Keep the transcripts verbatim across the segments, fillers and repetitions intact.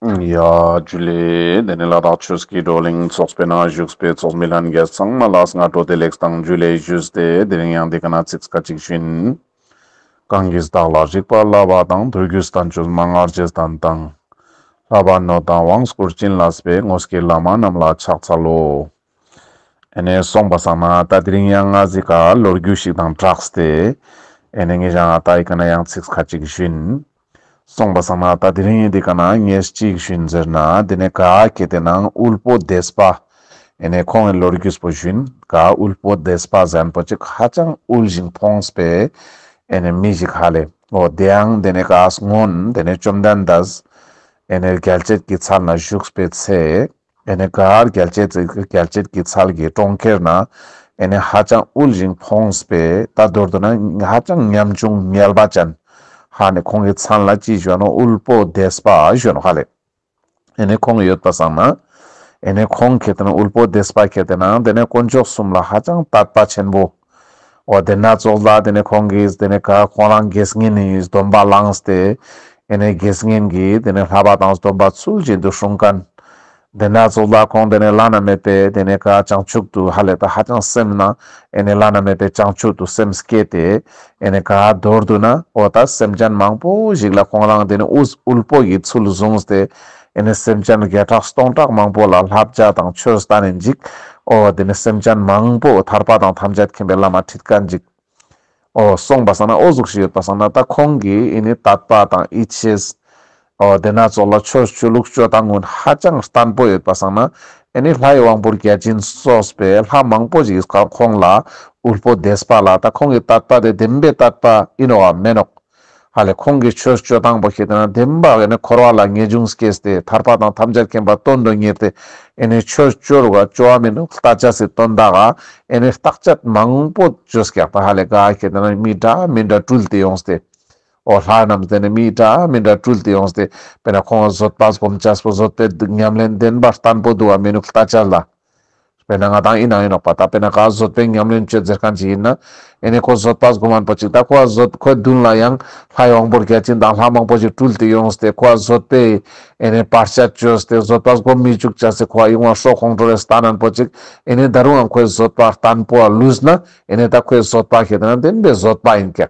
ཡ་ཇུ་ལེ། དེ་ནས་ལ་དྭགས་ཆོས་ཀྱི་བགྲོ་གླེང་ཚོགས་པའི་ནང་བཞུགས་པའི་ཚོགས་མི་ལྷན་རྒྱས་ཚང་མ་ལ་སྔ་དྲོ་བདེ་ལེགས་དང་ཇུ་ལེ་ཞུས་ཏེ། དེ་རིང་ཡང་འདི་ཀ་ན་ཚིག་ཁ་ཅིག་ཞུ་ཡིན། གང་གིས་བདག་ལ་རིག་པ་བསླབ་པ་དང་། མདོ་རྒྱུད་བསྟན་བཅོས་མན་ངག་རྗེས་བསྟན་དང་། བསླབ་པ་ནོད་དང་དབང་བསྐུར་བྱིན་བརླབས་པའི། དངོས་ཀྱི་བླ་མ་རྣམས་ལ་ཕྱག་འཚལ་ལོ། ཨེ་ནས་སོང་པ་སང་ན་ད་དེ་རིང་ཡང་ང་ཟིག་ག་ལོ་རྒྱུས་ཤིག་དང་སྦྲགས་ཏེ། ཨེ་ནས་ངས་ཀྱང་ད་འི་ཀ་ན་ཡང་ཚིག་ཁ་ཅིག་ཞུ་ཡིན། སོང་པ་སང་ན་ད་དེ་རིང་འི་ཀ་ན་ངས་ཅིག་ཞུ་ཡིན་ཟེར་ན། དེ་ནས་ག་ཁེ་ཏེ་ན་དབུལ་པོ་དེས་པ། ཨེ་ནས་ཁོང་གི་ལོ་རྒྱུས་པོ་ཞུ་ཡིན། ག་དབུལ་པོ་དེས་པ་ཟེར་མཁན་པོ་ཅིག་ཧ་ཅང་དབུལ་ཞིང་ཕོངས་པའི་ཨེ་ནས་མི་ཞིག་ཧ་ལེ། འོ་དེ་ཡང་དེ་ནས་ག་སྔོན་དེ་ནས་བཅོམ་ལྡན་འདས་ཨེ་ནས་རྒྱལ་བྱེད་ཀྱི་ཚལ་ན་བཞུགས་པའི་ཚེ། ཨེ་ནས་ག་རྒྱལ་བྱེད་རྒྱལ་བྱེད་ཀྱི་ཚལ་གྱི་གྲོང་ཁྱེར་ན་ཨེ་ནས་ཧ་ཅང་དབུལ་ཞིང་ཕོངས་པའི་ད་མདོར་བསྡུ་ན་ཧ་ཅང་ཉམ་ཆུང་ངལ་བ་ཅན་ཧ་ནས་ཁོང་གི་མཚན་ལ་ཅི་ཞུ་ནོག། དབུལ་པོ་དེས་པ་ཞུ་ནོག་ཧ་ལེ། ཨེ་ནས་ཁོང་ཡོད་པ་སང་ན་ཨེ་ནས་ཁོང་ཁེ་ཏེ་ན་དབུལ་པོ་དེས་པ་ཁེ་ཏེ་ན་དེ་ནས་དཀོན་མཆོག་གསུམ་ལ་ཧ་ཅང་དད་པ་ཆེན་པོ། འོ་དེ་ན་ཙོགས་ལ་དེ་ནས་ཁོང་གིས་དེ་ནས་ག་ཁོང་རང་དགེ་བསྙེན་ནི་སྡོམ་པ་བླངས་ཏེ་ཨེ་ནས་དགེ་བསྙེན་གྱི་དེ་ནས་བསླབ་པ་དང་སྡོམ་པ་ཚུལ་བཞིན་དུ་སྲུང་མཁན། དེ་ན་ཙོགས་ལ་ཁོང་དེ་ནས་བླ་ན་མེད་པའི་དེ་ནས་ག་བྱང་ཆུབ་ཏུ་ཧ་ལེ་ད་ཧ་ཅང་སེམས་ན་ཨེ་ནས་བླ་ན་མེད་པའི་བྱང་ཆུབ་ཏུ་སེམས་བསྐྱེད་དེ་ཨེ་ནས་ག་མདོར་བསྡུ་ན་འོ་ད་སེམས་ཅན་མང་པོ་ཞིག་ལ་ཁོང་རང་དེ་ནས་དབུལ་དབུལ་པོ་གི་ཚུལ་བཟུང་སྟེ་ཨེ་ནས་སེམས་ཅན་བརྒྱ་ཕྲག་སྟོང་ཕྲག་མང་པོ་ལ་བསླབ་བྱ་དང་ཆོས་བསྟན་ནས་འཇིག་འོ་དེ་ནས་སེམས་ཅན་མང་པོ་ཐར་པ་དང་ཐམས་ཅད་མཁྱེན་པའི་ལམ་མ་ཁྲིད་མཁན་འཇིག་འོ་སོང་པ་སང་ན་འོ་ཟུག་ཞིག་ཡོད་པ་སང་ན་ད་ཁོང་གི་ཨེ་ནི་དད་པ་དང་ཡིད་ཆེས། འོ་དེ་ན་ཙོགས་ལ་ཆོས་ཆོས་ལུགས་སྤྱོད་སྟངས་ཀུན་ཧ་ཅང་བརྟན་པོ་ཡོད་པ་སང་ན་ཨེ་ནི་ལྷའི་དབང་པོ་བརྒྱ་བྱིན་སོགས་པའི་ལྷ་མང་པོ་ཞིག་གིས་ཁོང་ལ་དབུལ་པོ་དེས་པ་ལ་ད་ཁོང་གི་དད་པ་དེ་བདེན་པའི་དད་པ་ཡིན་ནོག་ག་མེན་ནོག་ཧ་ལེ་ཁོང་གི་ཆོས་སྤྱོད་སྟངས་པོ་ཁེ་ཏེ་ན་བདེན་པ་ཨེ་ནི་འཁོར་བ་ལ་ངེས་འབྱུང་སྐྱེས་ཏེ་ཐར་པ་དང་ཐམས་ཅད་མཁྱེན་པ་དོན་དུ་གཉེར་ཏེ་ཨེ་ནི་ཆོས་སྤྱོད་རུ་ག་སྤྱོད་པ་མེན་ནོག་ལྟ་ཅེས་སི་དོན་དག་ག་ཨེ་ནི་བརྟག་དཔྱད་མང་པོ་བཅོས་ཀྱག་ད་ཧ་ལེ་ག་ཁེ་ཏེ་ན་མི་འདྲ་མི་འདྲ་སྤྲུལ་ཏེ་ཡོངས་ཏེ། འོ་ལྷ་རྣམས་དེ་ནི་མི་འདྲ་མི་འདྲ་སྤྲུལ་ཏེ་ཡོངས་ཏེ། དཔེར་ན་ཁོང་བཟོད་པ་སྒོམ་ཅེས་པོ་བཟོད་པའི་ཉམས་ལེན་བདེན་པ་བརྟན་པོ་འདུག་ག་མི་འདུག་ལྟ་ཅེས་ལ། དཔེར་ན་ང་དང་ཡིན་ན་ཡིན་ནོག་པ། ད་དཔེར་ན་ག་བཟོད་པའི་ཉམས་ལེན་བཅོས་ཟེར་མཁན་ཅིག་ཡིན་ན། ཨེ་ནི་ཁོ་བཟོད་པ་སྒོམ་མཁན་པོ་ཅིག་ད་ཁོ་བཟོད་ཁོའི་མདུན་ལ་ཡང་ལྷའི་དབང་པོ་བརྒྱ་བྱིན་དང་ལྷ་མང་པོ་ཞིག་སྤྲུལ་ཏེ་ཡོངས་ཏེ་ཁོ་བཟོད་པའི་ཨེ་ནི་བར་ཆད་བཅོས་ཏེ་བཟོད་པ་སྒོམ་མི་བཅུག་ཅེས་སི་ཁོ་ཡོང་བ་ཤོག་ཁོང་ཁྲོ་རེ་སྟན་མཁན་པོ་ཅིག་ཨེ་ནི་ད་རུང་ཡང་ཁོའི་བཟོད་པ་བརྟན་པོ་ལུས་ན་ཨེ་ནི་ད་ཁོའི་བཟོད་པ་ཁེ་ཏེ་ན་བདེན་པའི་བཟོད་པ་ཡིན་ཀྱག་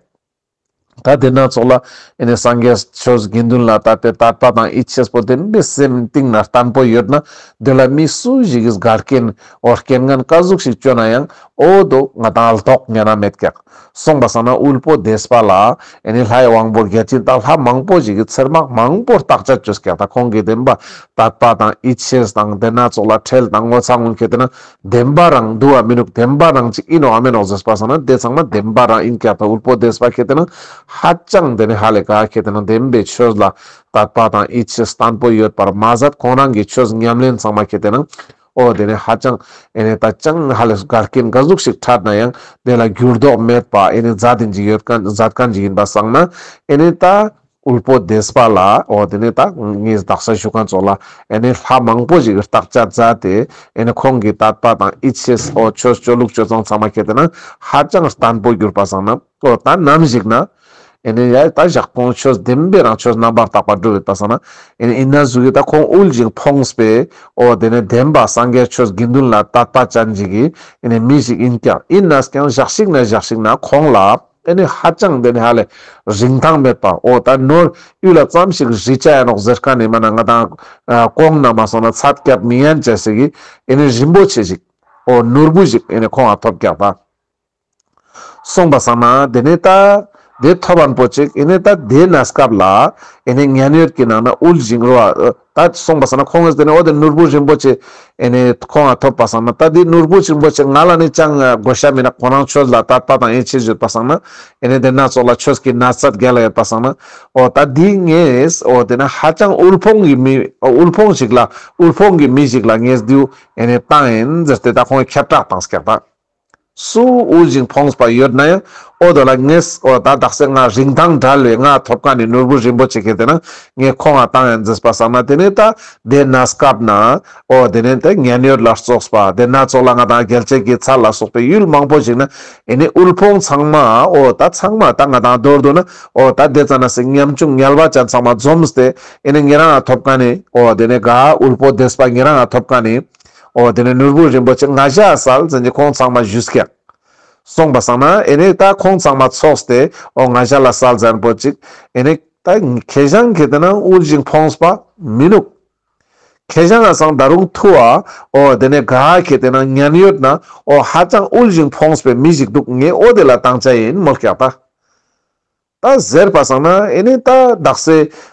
ད་དེ་ན་ཙོགས་ལ་ཨེ་ནི་སངས་རྒྱས་ཆོས་དགེ་འདུན་ལ་དད་པའི་དད་པ་དང་ཡིད་ཆེས་པོ་བདེན་པའི་སེམས་གཏིང་ན་བརྟན་པོ་ཡོད་ན་དེ་ལ་མི་སུ་ཞིག་གིས་འགལ་རྐྱེན་འོ་རྐྱེན་ངན་ག་ཟུག་ཞིག་བཅོས་ན་ཡང་འོ་དོ་ང་དང་ལྡོག་ཉན་ན་མེད་ཀྱག་སོང་པ་སང་ན་དབུལ་པོ་དེས་པ་ལ་ཨེ་ནི་ལྷའི་དབང་པོ་བརྒྱ་བྱིན་དང་ལྷ་མང་པོ་ཞིག་གིས་ཚེར་མ་མང་པོ་བརྟག་དཔྱད་བཅོས་ཀྱག་ད་ཁོང་གི་བདེན་པ་དད་པ་དང་ཡིད་ཆེས་དང་དེ་ན་ཙོགས་ལ་ཁྲེལ་དང་ངོ་ཚ་ངོ་ཁེ་ཏེ་ན། བདེན་པ་རང་འདུག་ག་མི་འདུག་བདེན་པ་རང་ཅིག་ཡིན་ནོག་ག་མེན་ནོག་ཟེར་པ་སང་ན་དེ་ཚང་མ་བདེན་པ་རང་ཡིན་ཀྱག་ད་དབུལ་པོ་དེས་པ་ཁེ་ཏེ་ན་ཧ་ཅང་དེ་ནི་ཧ་ལེ་ག་ཁེ་ཏེ་ན་བདེན་པའི་ཆོས་ལ་དད་པ་དང་ཡིད་ཆེས་བརྟན་པོ་ཡོད་པར་མ་ཟད་ཁོང་རང་གི་ཆོས་ཉམས་ལེན་ཚང་མ་ཁེ་ཏེ་ན་འོ་དེ་ནི་ཧ་ཅང་ཨེ་ནི་ད་ཅང་ཧ་ལེ་འགལ་རྐྱེན་ག་ཟུག་ཞིག་འཕྲད་ན་ཡང་དེ་ལ་འགྱུར་ལྡོག་མེད་པ་ཨེ་ནི་མཛད་དེ་ཅིག་ཡོད་མཁན་མཛད་མཁན་ཅིག་ཡིན་པ་སང་ན་ཨེ་ནི་ད། དབུལ་པོ་དེས་པ་ལ་འོ་དེ་ནི་ད་ངས་དག་ས་ཞུ་མཁན་ཙོགས་ལ་ཨེ་ནི་ལྷ་མང་པོ་ཞིག་གིས་བརྟག་དཔྱད་མཛད་དེ་ཨེ་ནི་ཁོང་གི་དད་པ་དང་ཡིད་ཆེས་འོ་ཆོས་སྤྱོད་ལུགས་སྤྱོད་སྟངས་ཚང་མ་ཁེ་ཏེ་ན་ཧ་ཅང་བརྟན་པོ་གྱུར་པ་སང་ན་འོ་ད་ནམ་ཞིག་ན་ཨེ་ནི་ཡ་ད་ཞག་ཁོང་ཆོས་བདེན་པའི་རང་ཆོས་རྣམ་པར་དག་པ་སྒྲུབ་ཡོད་པ་སང་ན་ཨེ་ནི་ཡིན་ན་ཟུག་གི་ད་ཁོང་དབུལ་ཞིང་ཕོངས་པའི་འོ་དེ་ནི་བདེན་པ་སངས་རྒྱས་ཆོས་དགེ་འདུན་ལ་དད་པ་ཅན་ཞིག་གི་ཨེ་ནི་མི་ཞིག་ཡིན་ཀྱང་ཡིན་ན་ཀྱང་ཞག་ཞིག་ན་ཞག་ཞིག་ན་ཁོང་ལ། ཨེ་ནི་ཧ་ཅང་དེ་ནི་ཧ་ལེ་རིན་ཐང་མེད་པ། འོ་ད་ནོར་ཡུལ་ལ་ཙམ་ཞིག་རི་ཆ་ཡ་ནོག་ཟེར་མཁན་ནི་མ་ན་ང་དང་ཨ་གོང་ན་མ་སོང་ན་ཚད་བརྒྱབ་མི་ཡན་ཆ་ཞིག་གི་ཨེ་ནི་རིན་པོ་ཆེ་ཞིག་འོ་ནོར་བུ་ཞིག་ཨེ་ནི་ཁོང་ང་ཐོབ་ཀྱག་ད། སོང་པ་སང་ན་དེ་ནི་ད་དེ་ཐོབ་མཁན་པོ་ཅིག་ཨེ་ནི་ད་དེ་ན་སྐབས་ལ་ཨེ་ནི་མཉན་ཡོད་ཀྱི་ནང་ན་དབུལ་ཞིང་རོ་ཨ། ད་སོང་པ་སང་ན་ཁོང་གིས་དེ་ནི་འོ་དེ་ནོར་བུ་རིན་པོ་ཆེ་ཨེ་ནི་ཁོང་ང་ཐོབ་པ་སང་ན་ད་དེ་ནོར་བུ་རིན་པོ་ཆེ་ང་ལ་ནི་ཅང་དགོས་ཤ་མེད་ན་ཁོ་རང་ཆོས་ལ་དད་པ་དང་ཡིད་ཆེས་ཡོད་པ་སང་ན་ཨེ་ནི་དེ་ན་ཙོགས་ལ་ཆོས་ཀྱི་ན་ཚ་རྒྱལ་ལ་ཡོད་པ་སང་ན་འོ་ད་དེ་ངས་འོ་དེ་ན་ཧ་ཅང་དབུལ་ཕོངས་ཀྱི་མི་དབུལ་ཕོངས་ཞིག་ལ་དབུལ་ཕོངས་ཀྱི་མི་ཞིག་ལ་ངས་དེའུ་ཨེ་ནི་བཏང་ཡིན་ཟེར་ཏེ་ད་ཁོང་གི་ཁྱབ་བསྒྲགས་བཏང་ཀྱག་ད། སུ་དབུལ་ཞིང་ཕོངས་པ་ཡོད་ན་ཡང་འོ་དོ་ལ་ངས་འོ་ད་དག་ས་ང་རིན་ཐང་བྲལ་བའི་ང་ཐོབ་ཁན་ནི་ནོར་བུ་རིན་པོ་ཆེ་ཁེ་ཏེ་ན་ངས་ཁོང་ང་བཏང་ཡང་ཟེར་པ་སང་ན་དེ་ནས་ད་དེ་ན་སྐབས་ན་འོ་དེ་ནས་ད་མཉན་ཡོད་ལ་སོགས་པ་དེ་ན་ཙོགས་ལ་ང་དང་རྒྱལ་བྱེད་ཀྱི་ཚལ་ལ་སོགས་པའི་ཡུལ་མང་པོ་ཞིག་ན་ཨེ་ནི་དབུལ་ཕོངས་ཚང་མ་འོ་ད་ཚང་མ་ད་ང་དང་མདོར་བསྡུ་ན་འོ་ད་དེ་ཙ་ན་སེ་ཉམ་ཆུང་ངལ་བ་ཅན་ཚང་མ་འཛོམས་ཏེ་ཨེ་ནི་ཉེ་རང་ང་ཐོབ་ཁན་ནི་འོ་དེ་ནས་ག་དབུལ་པོ་དེས་པ་ཉེ་རང་ང་ཐོབ་ཁན་ནི་འོ་དེ་ནས་ནོར་བུ་རིན་པོ་ཆེ་ང་ཞ་སལ་ཟེར་ནི་ཁོང་ཚང་མ་ཞུས་ཀྱག། སོང་པ་སང་ན་ཨེ་ནི་ད་ཁོང་ཚང་མ་ཚོགས་ཏེ་འོ་ང་ཞ་ལ་སལ་ཟེར་པོ་ཅིག་ཨེ་ནི་ད་ཁེ་ཞང་ཁེ་ཏེ་ན་དབུལ་ཞིང་ཕོངས་པ་མི་ནུག། ཁེ་ཞང་ང་སང་ད་རུང་ཐུ་བ་འོ་དེ་ནས་ག་ཁེ་ཏེ་ན་མཉན་ཡོད་ན་འོ་ཧ་ཅང་དབུལ་ཞིང་ཕོངས་པའི་མི་ཞིག་འདུག། ངས་འོ་དེ་ལ་བཏང་ཆ་ཡིན་མོལ་ཀྱག་ད། ད་ཟེར་པ་སང་ན་ཨེ་ནི་ད་དག་ས་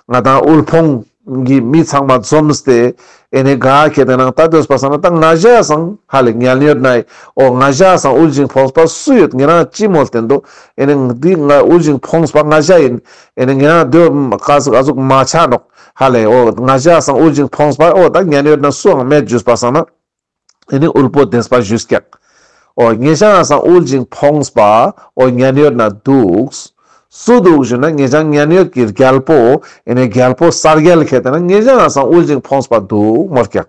ང་དང་དབུལ་ཕོངས་ཀྱི་མི་ཚང་མ་འཛོམས་ཏེ་ཨེ་ནི་ག་ཁེ་ཏེ་ན་ད་དོས་པ་སང་ན་ད་ང་ཞ་སང་ཧ་ལེ་མཉན་ཡོད་ན་འོ་ང་ཞ་སང་དབུལ་ཞིང་ཕོངས་པ་སུ་ཡོད། ཉེ་རང་ཅི་མོལ་ཏེ་འདུག། ཨེ་ནི་འདི་ང་དབུལ་ཞིང་ཕོངས་པ་ང་ཞ་ཡིན། ཨེ་ནི་ཉེ་རང་དོ་ཀ་ཟུག་ཀ་ཟུག་མ་ཆ་ནོག། ཧ་ལེ་འོ་ང་ཞ་སང་དབུལ་ཞིང་ཕོངས་པ་འོ་ད་མཉན་ཡོད་ན་སུའང་མེད་ཞུས་པ་སང་ན། ཨེ་ནི་དབུལ་པོ་དེས་པ་ཞུས་ཀྱག། འོ་ངེ་ཞང་ང་སང་དབུལ་ཞིང་ཕོངས་པ་འོ་མཉན་ཡོད་ན་འདུག། སུ་འདུག་ཞུ་ན་ངེ་ཞང་མཉན་ཡོད་ཀྱི་རྒྱལ་པོ་ཨེ་ནི་རྒྱལ་པོ་གསལ་རྒྱལ་ཁེ་ཏེ་ན་ངེ་ཞང་ང་སང་དབུལ་ཞིང་ཕོངས་པ་འདུག་མོལ་ཀྱག།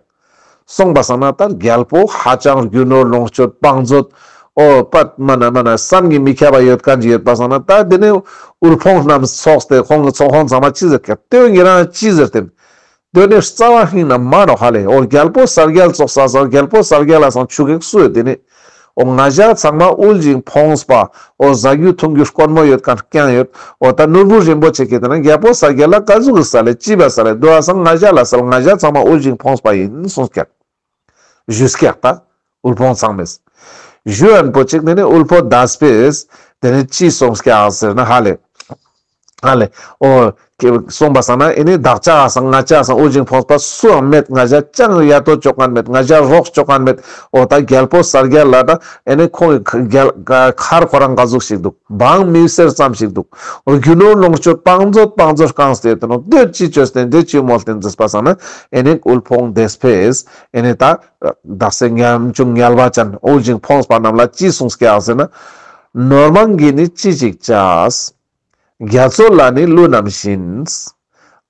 སོང་པ་སང་ན་ད་རྒྱལ་པོ་ཧ་ཅང་རྒྱུ་ནོར་ལོངས་སྤྱོད་བང་མཛོད་འོ་པད་མ་ན་མ་ན་བསམ་གྱིས་མི་ཁྱབ་པ་ཡོད་ཁན་ཅིག་ཡོད་པ་སང་ན་ད་དེ་ནས་དབུལ་ཕོངས་རྣམས་ཚོགས་ཏེ་ཁོང་གི་ཚོགས་ཁོང་ཚང་མ་ཅི་ཟེར་ཀྱག། དེ་བོ་ཉེ་རང་ཅི་ཟེར་ཏེ། དོན་ནི་རྩ་བ་ཧིང་ན་མ་ནོག་ཧ་ལེ། འོ་རྒྱལ་པོ་གསལ་རྒྱལ་ཙོགས་ས་སོ་རྒྱལ་པོ་གསལ་རྒྱལ་ལ་སང་ཆུ་གེགས་སུ་ཡོད་དེ་ནི། འོ་ང་ཞ་ཚང་མ་དབུལ་ཞིང་ཕོངས་པ། འོ་ཟ་རྒྱུ་འཐུང་རྒྱུ་དཀོན་མོ་ཡོད་ཁན་རྐྱང་ཡོད། འོ་ད་ནོར་བུ་རིན་པོ་ཆེ་ཁེ་ཏེ་ན་རྒྱལ་པོ་གསལ་རྒྱལ་ལ་ཀ་ཟུག་གི་སལ་ལེ་ཅི་བ་སལ་ལེ་དོ་བ་སང་ང་ཞ་ལ་སལ། ང་ཞ་ཚང་མ་དབུལ་ཞིང་ཕོངས་པ་ཡིན་གསུངས་ཀྱག། ཞུས་ཀྱག་ད། དབུལ་ཕོངས་ཚང་མས། ཞུ་ཡན་པོ་ཅིག་དེ་ནི་དབུལ་ཕོངས་དེས་པས་དེ་ནི་ཅི་གསུངས་ཀྱག་ཟེར་ན་ཧ་ལེ། ཧ་ལེ། འོ་ཀེ་གསུངས་པ་སང་ན་ཨེ་ནི་བདག་ཅག་སང་ང་ཅག་སང་དབུལ་ཞིང་ཕོངས་པ་སུའང་མེད། ང་ཞ་ཅང་ཡ་ཏོ་ཅོ་ཁན་མེད། ང་ཞ་རོགས་ཅོ་ཁན་མེད། འོ་ད་རྒྱལ་པོ་གསལ་རྒྱལ་ལ་ད་ཨེ་ནི་ཁོང་གི་རྒྱལ་མཁར་ཁོ་རང་ག་ཟུག་ཞིག་འདུག། འབངས་མི་སེར་ཙམ་ཞིག་འདུག། འོ་རྒྱུ་ནོར་ལོངས་སྤྱོད་བང་མཛོད་བང་མཛོད་རྐང་སྟེ་དེ་ནོ་དེ་ཅི་ཅོས་ཏེ་དེ་ཅི་མོལ་ཏེ་ཟེར་པ་སང་ན་ཨེ་ནི་དབུལ་ཕོངས་དེས་པས་ཨེ་ནི་ད་དག་ས་ཉམ་ཆུང་ངལ་བ་ཅན་དབུལ་ཞིང་ཕོངས་པ་རྣམས་ལ་ཅི་གསུངས་ཀྱག་ཟེར་ན། ནོར་མང་གིས་ནི་ཅི་ཞིག་བྱ། རྒྱ་མཚོ་ལ་ནི་ཀླུ་རྣམས་བཞིན།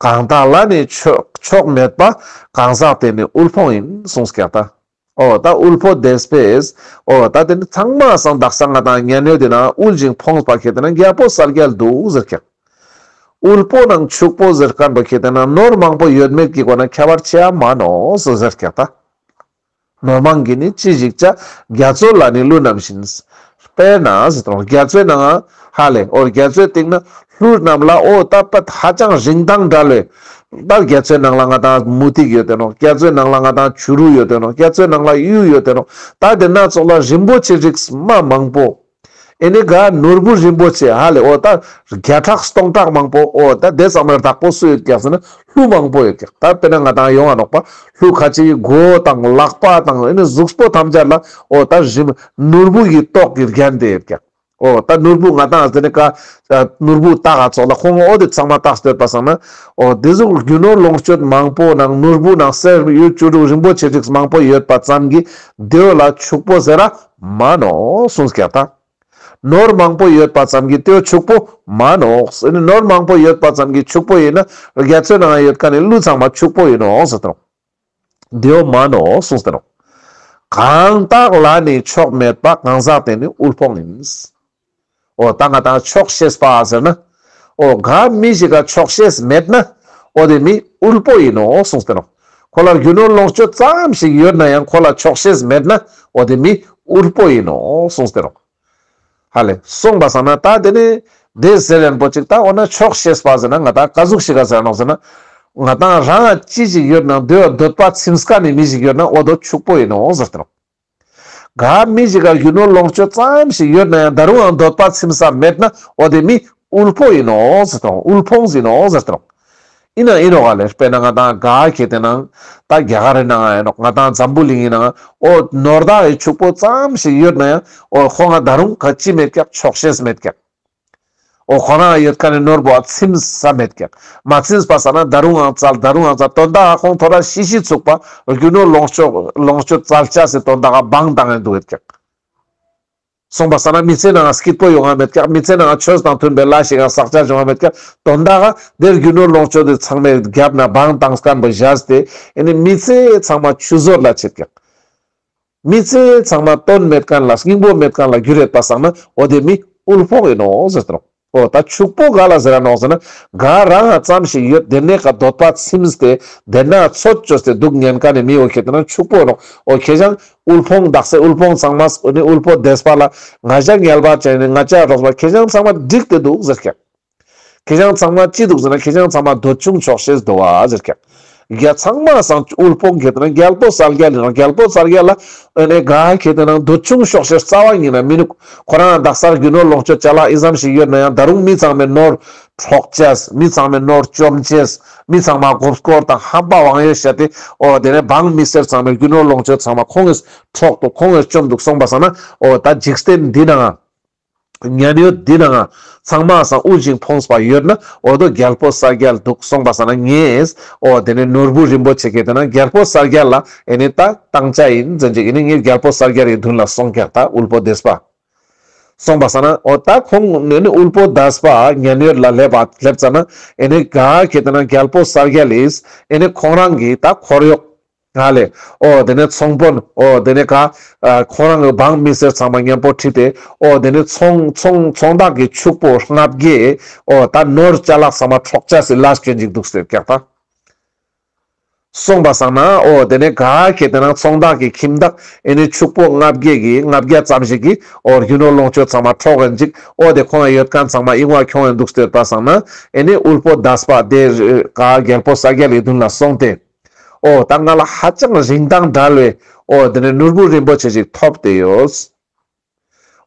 གང་དག་ལ་ནི་མཆོག་མཆོག་མེད་པ། གང་ཟག་དེ་ནི་དབུལ་ཕོངས་ཡིན་གསུངས་ཀྱག་ད། འོ་ད་དབུལ་ཕོངས་དེས་པས། འོ་ད་དེ་ནི་ཚང་མ་སང་དག་ས་ང་དང་མཉན་ཡོད་དེ་ན་དབུལ་ཞིང་ཕོངས་པ་ཁེ་ཏེ་ན་རྒྱལ་པོ་གསལ་རྒྱལ་འདུག་ཟེར་ཀྱག། དབུལ་པོ་ནང་ཕྱུག་པོ་ཟེར་ཁན་པོ་ཁེ་ཏེ་ན་ནོར་མང་པོ་ཡོད་མེད་ཀྱི་སྒོ་ན་ཁྱད་པར་ཆེ་ཡ་མ་ནོག་ཟེར་ཀྱག་ད། ནོར་མང་གིས་ནི་ཅི་ཞིག་བྱ། རྒྱ་མཚོ་ལ་ནི་ཀླུ་རྣམས་བཞིན། དཔེར་ན་ཟེར་དང་རྒྱ་མཚོའི་ནང་ཧ་ལེ་འོ་རྒྱ་མཚོའི་སྟེང་ན་ཀླུ་རྣམས་ལ་འོ་ད་པད་ཧ་ཅང་རིན་ཐང་བྲལ་བའི་ད་རྒྱ་མཚོའི་ནང་ལ་ང་དང་མུ་ཏིག་ཡོད་དེ་ནོག། རྒྱ་མཚོའི་ནང་ལ་ང་དང་བྱུ་རུ་ཡོད་དེ་ནོག། རྒྱ་མཚོའི་ནང་ལ་གཡུ་ཡོད་དེ་ནོག། ད་དེ་ན་ཙོགས་ལ་རིན་པོ་ཆེ་རིགས་མ་མང་པོ། ཨེ་ནི་ག་ནོར་བུ་རིན་པོ་ཆེ་ཧ་ལེ་འོ་ད་བརྒྱ་ཕྲག་སྟོང་ཕྲག་མང་པོ་འོ་ད་དེ་ཙམ་མ་བདག་པོ་སུ་ཡོད་ཀྱག་ཟེར་ན་ཀླུ་མང་པོ་ཡོད་ཀྱག། ད་དཔེར་ན་ང་དང་ཡོང་ང་ནོག་པ་ཀླུ་ཁ་ཅིག་གི་མགོ་དང་ལག་པ་དང་ཨེ་ནི་གཟུགས་པོ་ཐམས་ཅད་ལ་འོ་ད་རིན་ནོར་བུ་ཡི་ཏོག་གིས་བརྒྱན་ཏེ་ཡོད་ཀྱག། འོ་ད་ནོར་བུ་ང་དང་ཟེར་ནི་ཀ་ནོར་བུ་ཏག་ག་ཙོགས་ལ་ཁོང་འོ་དེ་ཚང་མ་ཏག་སྟེ་ཡོད་པ་སང་ན་འོ་དེ་ཟུག་རྒྱུ་ནོར་ལོངས་སྤྱོད་མང་པོ་ནང་ནོར་བུ་ནང་གསེར་གཡུ་བྱུ་རུ་རིན་པོ་ཆེ་རིགས་མང་པོ་ཡོད་པ་ཙམ་གྱིས་དེ་བོ་ལ་ཕྱུག་པོ་ཟེར་ར་མ་ནོག་གསུངས་ཀྱག་ད། ནོར་མང་པོ་ཡོད་པ་ཙམ་གྱིས་དེ་བོ་ཕྱུག་པོ་མ་ནོག། ཨེ་ནི་ནོར་མང་པོ་ཡོད་པ་ཙམ་གྱིས་ཕྱུག་པོ་ཡིན་ན་རྒྱ་མཚོའི་ནང་ཡོད་ཁན་ནི་ཀླུ་ཚང་མ་ཕྱུག་པོ་ཡིན་ནོག་ཟེར་དང་། དེ་བོ་མ་ནོག་གསུངས་ཏེ་ནོག། གང་དག་ལ་ནི་མཆོག་མེད་པ། གང་ཟག་དེ་ནི་དབུལ་ཕོངས་ཡིན། འོ་ད་ང་དང་ཆོག་ཤེས་པ་ཟེར་ན། འོ་ག་མི་ཞིག་ག་ཆོག་ཤེས་མེད་ན། འོ་དེ་མི་དབུལ་པོ་ཡིན་ནོག་གསུངས་ཏེ་ནོག། ཁོ་ལ་རྒྱུ་ནོར་ལོངས་སྤྱོད་ཙམ་ཞིག་ཡོད་ན་ཡང་ཁོ་ལ་ཆོག་ཤེས་མེད་ན། འོ་དེ་མི་དབུལ་པོ་ཡིན་ནོག་གསུངས་ཏེ་ནོག། ཧ་ལེ། སོང་པ་སང་ན་ད་དེ་ནི་དེ་ཟེར་ཡན་པོ་ཅིག་ད་འོ་ན་ཆོག་ཤེས་པ་ཟེར་ན་ང་དང་ཀ་ཟུག་ཞིག་ག་ཟེར་ནོག་ཟེར་ན། ང་དང་རང་ཅི་ཞིག་ཡོད་ན་དེ་བོ་འདོད་པ་ཚིམས་ཁན་ནི་མི་ཞིག་ཡོད་ན་འོ་དོ་ཕྱུག་པོ་ཡིན་ནོག་ཟེར་ཏེ་ནོག། ག་མི་ཞིག་ག་རྒྱུ་ནོར་ལོངས་སྤྱོད་ཙམ་ཞིག་ཡོད་ན་ཡང་ད་རུང་ཡང་འདོད་པ་ཚིམས་ས་མེད་ན་འོ་དེ་མི་དབུལ་པོ་ཡིན་ནོག་ཟེར་ཏེ་ནོག། དབུལ་ཕོངས་ཡིན་ནོག་ཟེར་ཏེ་ནོག། ཡིན་ན་ཡིན་ནོག་ག་ལེ། དཔེར་ན་ང་དང་ག་ཁེ་ཏེ་ན་ད་རྒྱ་གར་རི་ནང་ཡིན་ནོག། ང་དང་འཛམ་བུ་གླིང་ཡིན་ནང་འོ་ནོར་བདག་གི་ཕྱུག་པོ་ཙམ་ཞིག་ཡོད་ན་ཡང་འོ་ཁོང་ང་ད་རུང་ག་ཅི་མེད་ཀྱག། ཆོག་ཤེས་མེད་ཀྱག། འོ་ཁོ་རང་ཡོད་ཁན་ནི་ནོར་བུ་ཚིམས་ས་མེད་ཀྱག། མ་ཚིམས་པ་སང་ན་ད་རུང་ཡང་བཙལ་ད་རུང་ཡང་བཙལ་དོན་དག་ཁོང་ཐོ་ར་ཤི་ཤི་ཚུགས་པ་རྒྱུ་ནོར་ལོངས་སྤྱོད་ལོངས་སྤྱོད་བཙལ་ཅེས་སི་དོན་དག་ག་བང་བཏང་ཡིན་འདུག་ཡོད་ཀྱག། སོང་པ་སང་ན་མི་ཚེ་ནང་སྐྱིད་པོ་ཡོང་ང་མེད་ཀྱག། མི་ཚེ་ནང་ཆོས་དང་མཐུན་པའི་ལས་ཤིག་ཡང་བསགས་ཆ་བྱུང་ང་མེད་ཀྱག། དོན་དག་དེ་རྒྱུ་ནོར་ལོངས་སྤྱོད་དེ་ཚང་མའི་རྒྱབ་ན་བང་བཏང་མཁན་པོ་བཞག་སྟེ་ཨེ་ནི་མི་ཚེ་ཚང་མ་ཆུད་ཟོས་ལ་ཆད་ཀྱག། མི་ཚེ་ཚང་མ་དོན་མེད་མཁན་ལ་སྙིང་པོ་མེད་མཁན་ལ་འགྱུར་ཡོད་པ་སང་ན་འོ་དེ་མི་དབུལ་ཕོངས་ཡིན་ནོག་ཟེར་ཏེ་ནོག། འོ་ད་ཕྱུག་པོ་ག་ལ་ཟེར་ར་ནོག་ཟེར་ན། ག་རང་ང་ཙམ་ཞིག་ཡོད་དེ་ནས་ཀ་འདོད་པ་ཚིམས་ཏེ་དེ་ན་ཚོད་བཅོས་ཏེ་འདུག་ཉན་མཁན་ནི་མི་འོ་ཁེ་ཏེ་ན་ཕྱུག་པོ་ནོག། འོ་ཁེ་ཞང་དབུལ་ཕོངས་དག་ས་དབུལ་ཕོངས་ཚང་མ་འོ་ནི་དབུལ་པོ་དེས་པ་ལ་ང་ཞ་ངལ་བ་ཅན་ནི་ང་ཅ་རོགས་པ་ཁེ་ཞང་ཚང་མ་འགྲིག་སྟེ་འདུག་ཟེར་ཀྱག། ཁེ་ཞང་ཚང་མ་ཅི་འདུག་ཟེར་ན་ཁེ་ཞང་ཚང་མ་འདོད་ཆུང་ཆོག་ཤེས་འདུག་བ་ཟེར་ཀྱག། ཡ་ཚང་མ་སང་དབུལ་ཕོངས་ཁེ་ཏེ་ན་རྒྱལ་པོ་གསལ་རྒྱལ་ཡིན་ན་རྒྱལ་པོ་གསལ་རྒྱལ་ལ་ཨེ་ནི་ག་ཁེ་ཏེ་ན་འདོད་ཆུང་ཆོག་ཤེས་རྩ་བ་ཉིད་ན་མི་ནུག། ཁོ་རང་དག་ས་རྒྱུ་ནོར་ལོངས་སྤྱོད་ཅ་ལག་ཨི་ཙམ་ཞིག་ཡོད་ན་ཡང་ད་རུང་མི་ཚང་མའི་ནོར་འཕྲོག་ཅེས། མི་ཚང་མའི་ནོར་བཅོམ་ཅེས། མི་ཚང་མ་མགོ་སྐོར་དང་ཧམ་པ་དབང་ཡོད་བཤད་དེ་འོ་དེ་ནས་འབངས་མི་སེར་ཚང་མའི་རྒྱུ་ནོར་ལོངས་སྤྱོད་ཚང་མ་ཁོང་གིས་འཕྲོག་འདུག། ཁོང་གིས་བཅོམ་འདུག། སོང་པ་སང་ན་འོ་ད་འཇིག་རྟེན་འདི་ནང་ང་མཉན་ཡོད་འདི་ནང་ང་ཚང་མ་སང་དབུལ་ཞིང་ཕོངས་པ་ཡོད་ན་འོ་དོ་རྒྱལ་པོ་གསལ་རྒྱལ་འདུག། སོང་པ་སང་ན་ངས་འོ་དེ་ནས་ནོར་བུ་རིན་པོ་ཆེ་ཁེ་ཏེ་ན་རྒྱལ་པོ་གསལ་རྒྱལ་ལ་ཨེ་ནི་ད་བཏང་ཆ་ཡིན་ཟེར་ཅིག་ཨེ་ནི་ངས་རྒྱལ་པོ་གསལ་རྒྱལ་གྱི་མདུན་ལ་སོང་ཀྱག། ད་དབུལ་པོ་དེས་པ། སོང་པ་སང་ན་འོ་ད་ཁོང་ནི་ནི་དབུལ་པོ་དེས་པ་མཉན་ཡོད་ལ་སླེབས་པ་སླེབས་ཙ་ན་ཨེ་ནི་ག་ཁེ་ཏེ་ན་རྒྱལ་པོ་གསལ་རྒྱལ་ལིས་ཨེ་ནི་ཁོང་རང་གི་ད་འཁོར་གཡོག་ཧ་ལེ། འོ་དེ་ནས་ཚོང་དཔོན། འོ་དེ་ནས་ག་ཨ་ཁོང་རང་གི་འབངས་མི་སེར་ཚང་མ་མཉམ་པོ་ཁྲིད་དེ་འོ་དེ་ནས་ཚོང་ཚོང་ཚོང་བདག་གི་ཕྱུག་པོ་ལྔ་བརྒྱས་འོ་ད་ནོར་ཅ་ལག་ཚང་མ་འཕྲོག་ཅེས་སི་ལས་སྐྱོན་ཅིག་འདུག་ཟེར་ཀྱག་ད། སོང་པ་སང་ན་འོ་དེ་ནས་ག་ཁེ་ཏེ་ན་ཚོང་བདག་གི་ཁྱིམ་བདག་ཨེ་ནི་ཕྱུག་པོ་ལྔ་བརྒྱས་ཀྱི་ལྔ་བརྒྱ་ཙམ་ཞིག་གིས་འོ་རྒྱུ་ནོར་ལོངས་སྤྱོད་ཚང་མ་འཕྲོག་ཡིན་ཅིག། འོ་དེ་ཁོང་ཡོད་མཁན་ཚང་མ་ཨིན་བ་ཁྱོང་ཡིན་འདུག་ཟེར་པ་སང་ན་ཨེ་ནི་དབུལ་པོ་དེས་པ་དེ་ག་རྒྱལ་པོ་གསལ་རྒྱལ་ལི་མདུན་ལ་སོང་སྟེ། འོ་ད་ང་ལ་ཧ་ཅང་རིན་ཐང་བྲལ་བའི་འོ་དེ་ནས་ནོར་བུ་རིན་པོ་ཆེ་ཞིག་ཐོབ་སྟེ་ཡོད།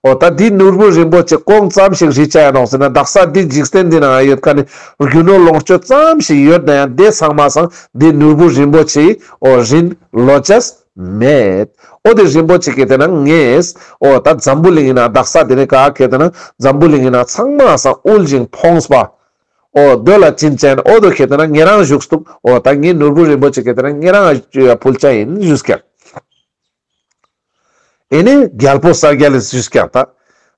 འོ་ད་འདི་ནོར་བུ་རིན་པོ་ཆེ་གང་ཙམ་ཞིག་རིན་ཆ་ཡོད་ནོག་ཟེར་ན་དག་ས་འདི་འཇིག་རྟེན་འདི་ནང་ཡོད་མཁན་ནི་རྒྱུ་ནོར་ལོངས་སྤྱོད་ཙམ་ཞིག་ཡོད་ན་ཡང་དེ་ཚང་མ་སང་འདི་ནོར་བུ་རིན་པོ་ཆེའི་འོ་རིན་ལོ་ཅེས་མེད། འོ་དེ་རིན་པོ་ཆེ་ཁེ་ཏེ་ན་ངས་འོ་ད་འཛམ་བུ་གླིང་ཡིན་ན་དག་ས་དེ་ནས་ག་ཁེ་ཏེ་ན་འཛམ་བུ་གླིང་ཡིན་ན་ཚང་མ་སང་དབུལ་ཞིང་ཕོངས་པ། འོ་དེ་ལ་བྱིན་ཅན་འོ་དོ་ཁེ་ཏེ་ན་ཉེ་རང་བཞུགས་འདུག། འོ་ད་ངའི་ནོར་བུ་རིན་པོ་ཆེ་ཁེ་ཏེ་ན་ཉེ་རང་ཕུལ་ཆ་ཡིན་ཞུས་ཀྱག། ཨེ་ནི་རྒྱལ་པོ་གསལ་རྒྱལ་ལིས་ཞུས་ཀྱག་ད།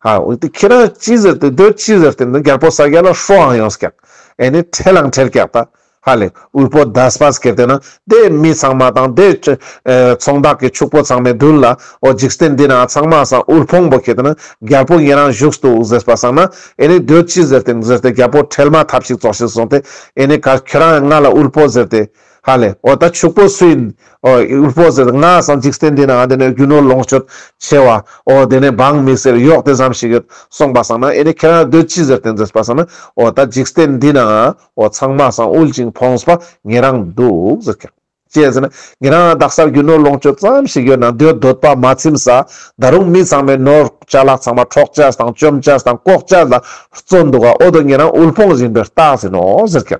ཧ་འོ་དེ་ཁྱེད་རང་ཅི་ཟེར་ཏེ་འདོད་ཅི་ཟེར་ཏེ་འདི་རྒྱལ་པོ་གསལ་རྒྱལ་ལ་ཧྲོའང་ཡོངས་ཀྱག། ཨེ་ནི་ཁྲེལ་ལང་ཁྲེལ་ཀྱག་ད། ཧ་ལེ་དབུལ་པོ་དེས་པ་ཁེ་ཏེ་ན་དེ་མི་ཚང་མ་དང་དེ་ཨེ་ཚོང་བདག་གི་ཕྱུག་པོ་ཚང་མའི་མདུན་ལ་འོ་འཇིག་རྟེན་འདི་ན་ཚང་མ་སང་དབུལ་ཕོངས་པོ་ཁེ་ཏེ་ན་རྒྱལ་པོ་ཉེ་རང་བཞུགས་འདུག་ཟེར་པ་སང་ན་ཨེ་ནི་འདོད་ཅི་ཟེར་ཏེ་ཟེར་ཏེ་རྒྱལ་པོ་ཁྲེལ་མ་ཐབས་ཤིག་ཙོགས་ཤིག་སོང་སྟེ་ཨེ་ནི་ག་ཁྱོད་རང་ང་ལ་དབུལ་པོ་ཟེར་ཏེ། ཧ་ལེ། འོ་ད་ཕྱུག་པོ་སུ་ཡིན། འོ་དབུལ་པོ་ཟེར་ང་སང་འཇིག་རྟེན་འདི་ན་དེ་ནས་རྒྱུ་ནོར་ལོངས་སྤྱོད་ཆེ་བ། འོ་དེ་ནས་འབངས་མི་སེར་གཡོག་དེ་ཙམ་ཞིག་ཡོད་སོང་པ་སང་ན་ཨེ་ནི་ཁྱེད་རང་འདོད་ཅི་ཟེར་ཏེ་ཟེར་པ་སང་ན་འོ་ད་འཇིག་རྟེན་འདི་ན་འོ་ཚང་མ་སང་དབུལ་ཞིང་ཕོངས་པ་ཉེ་རང་འདུག་ཟེར་ཀྱག། ཅི་ཟེར་ན་ཉེ་རང་དག་ས་རྒྱུ་ནོར་ལོངས་སྤྱོད་ཙམ་ཞིག་ཡོད་ན་འདོད་འདོད་པ་མ་ཚིམས་ས་ད་རུང་མི་ཚང་མའི་ནོར་ཅ་ལག་ཚང་མ་འཕྲོག་ཅེས་དང་བཅོམ་ཅེས་དང་བཀོག་ཅེས་ལ་བརྩོན་འདུག་ག། འོ་དོ་ཉེ་རང་དབུལ་ཕོངས་ཡིན་པའི་རྟགས་ཡིན་ནོག་ཟེར་ཀྱག།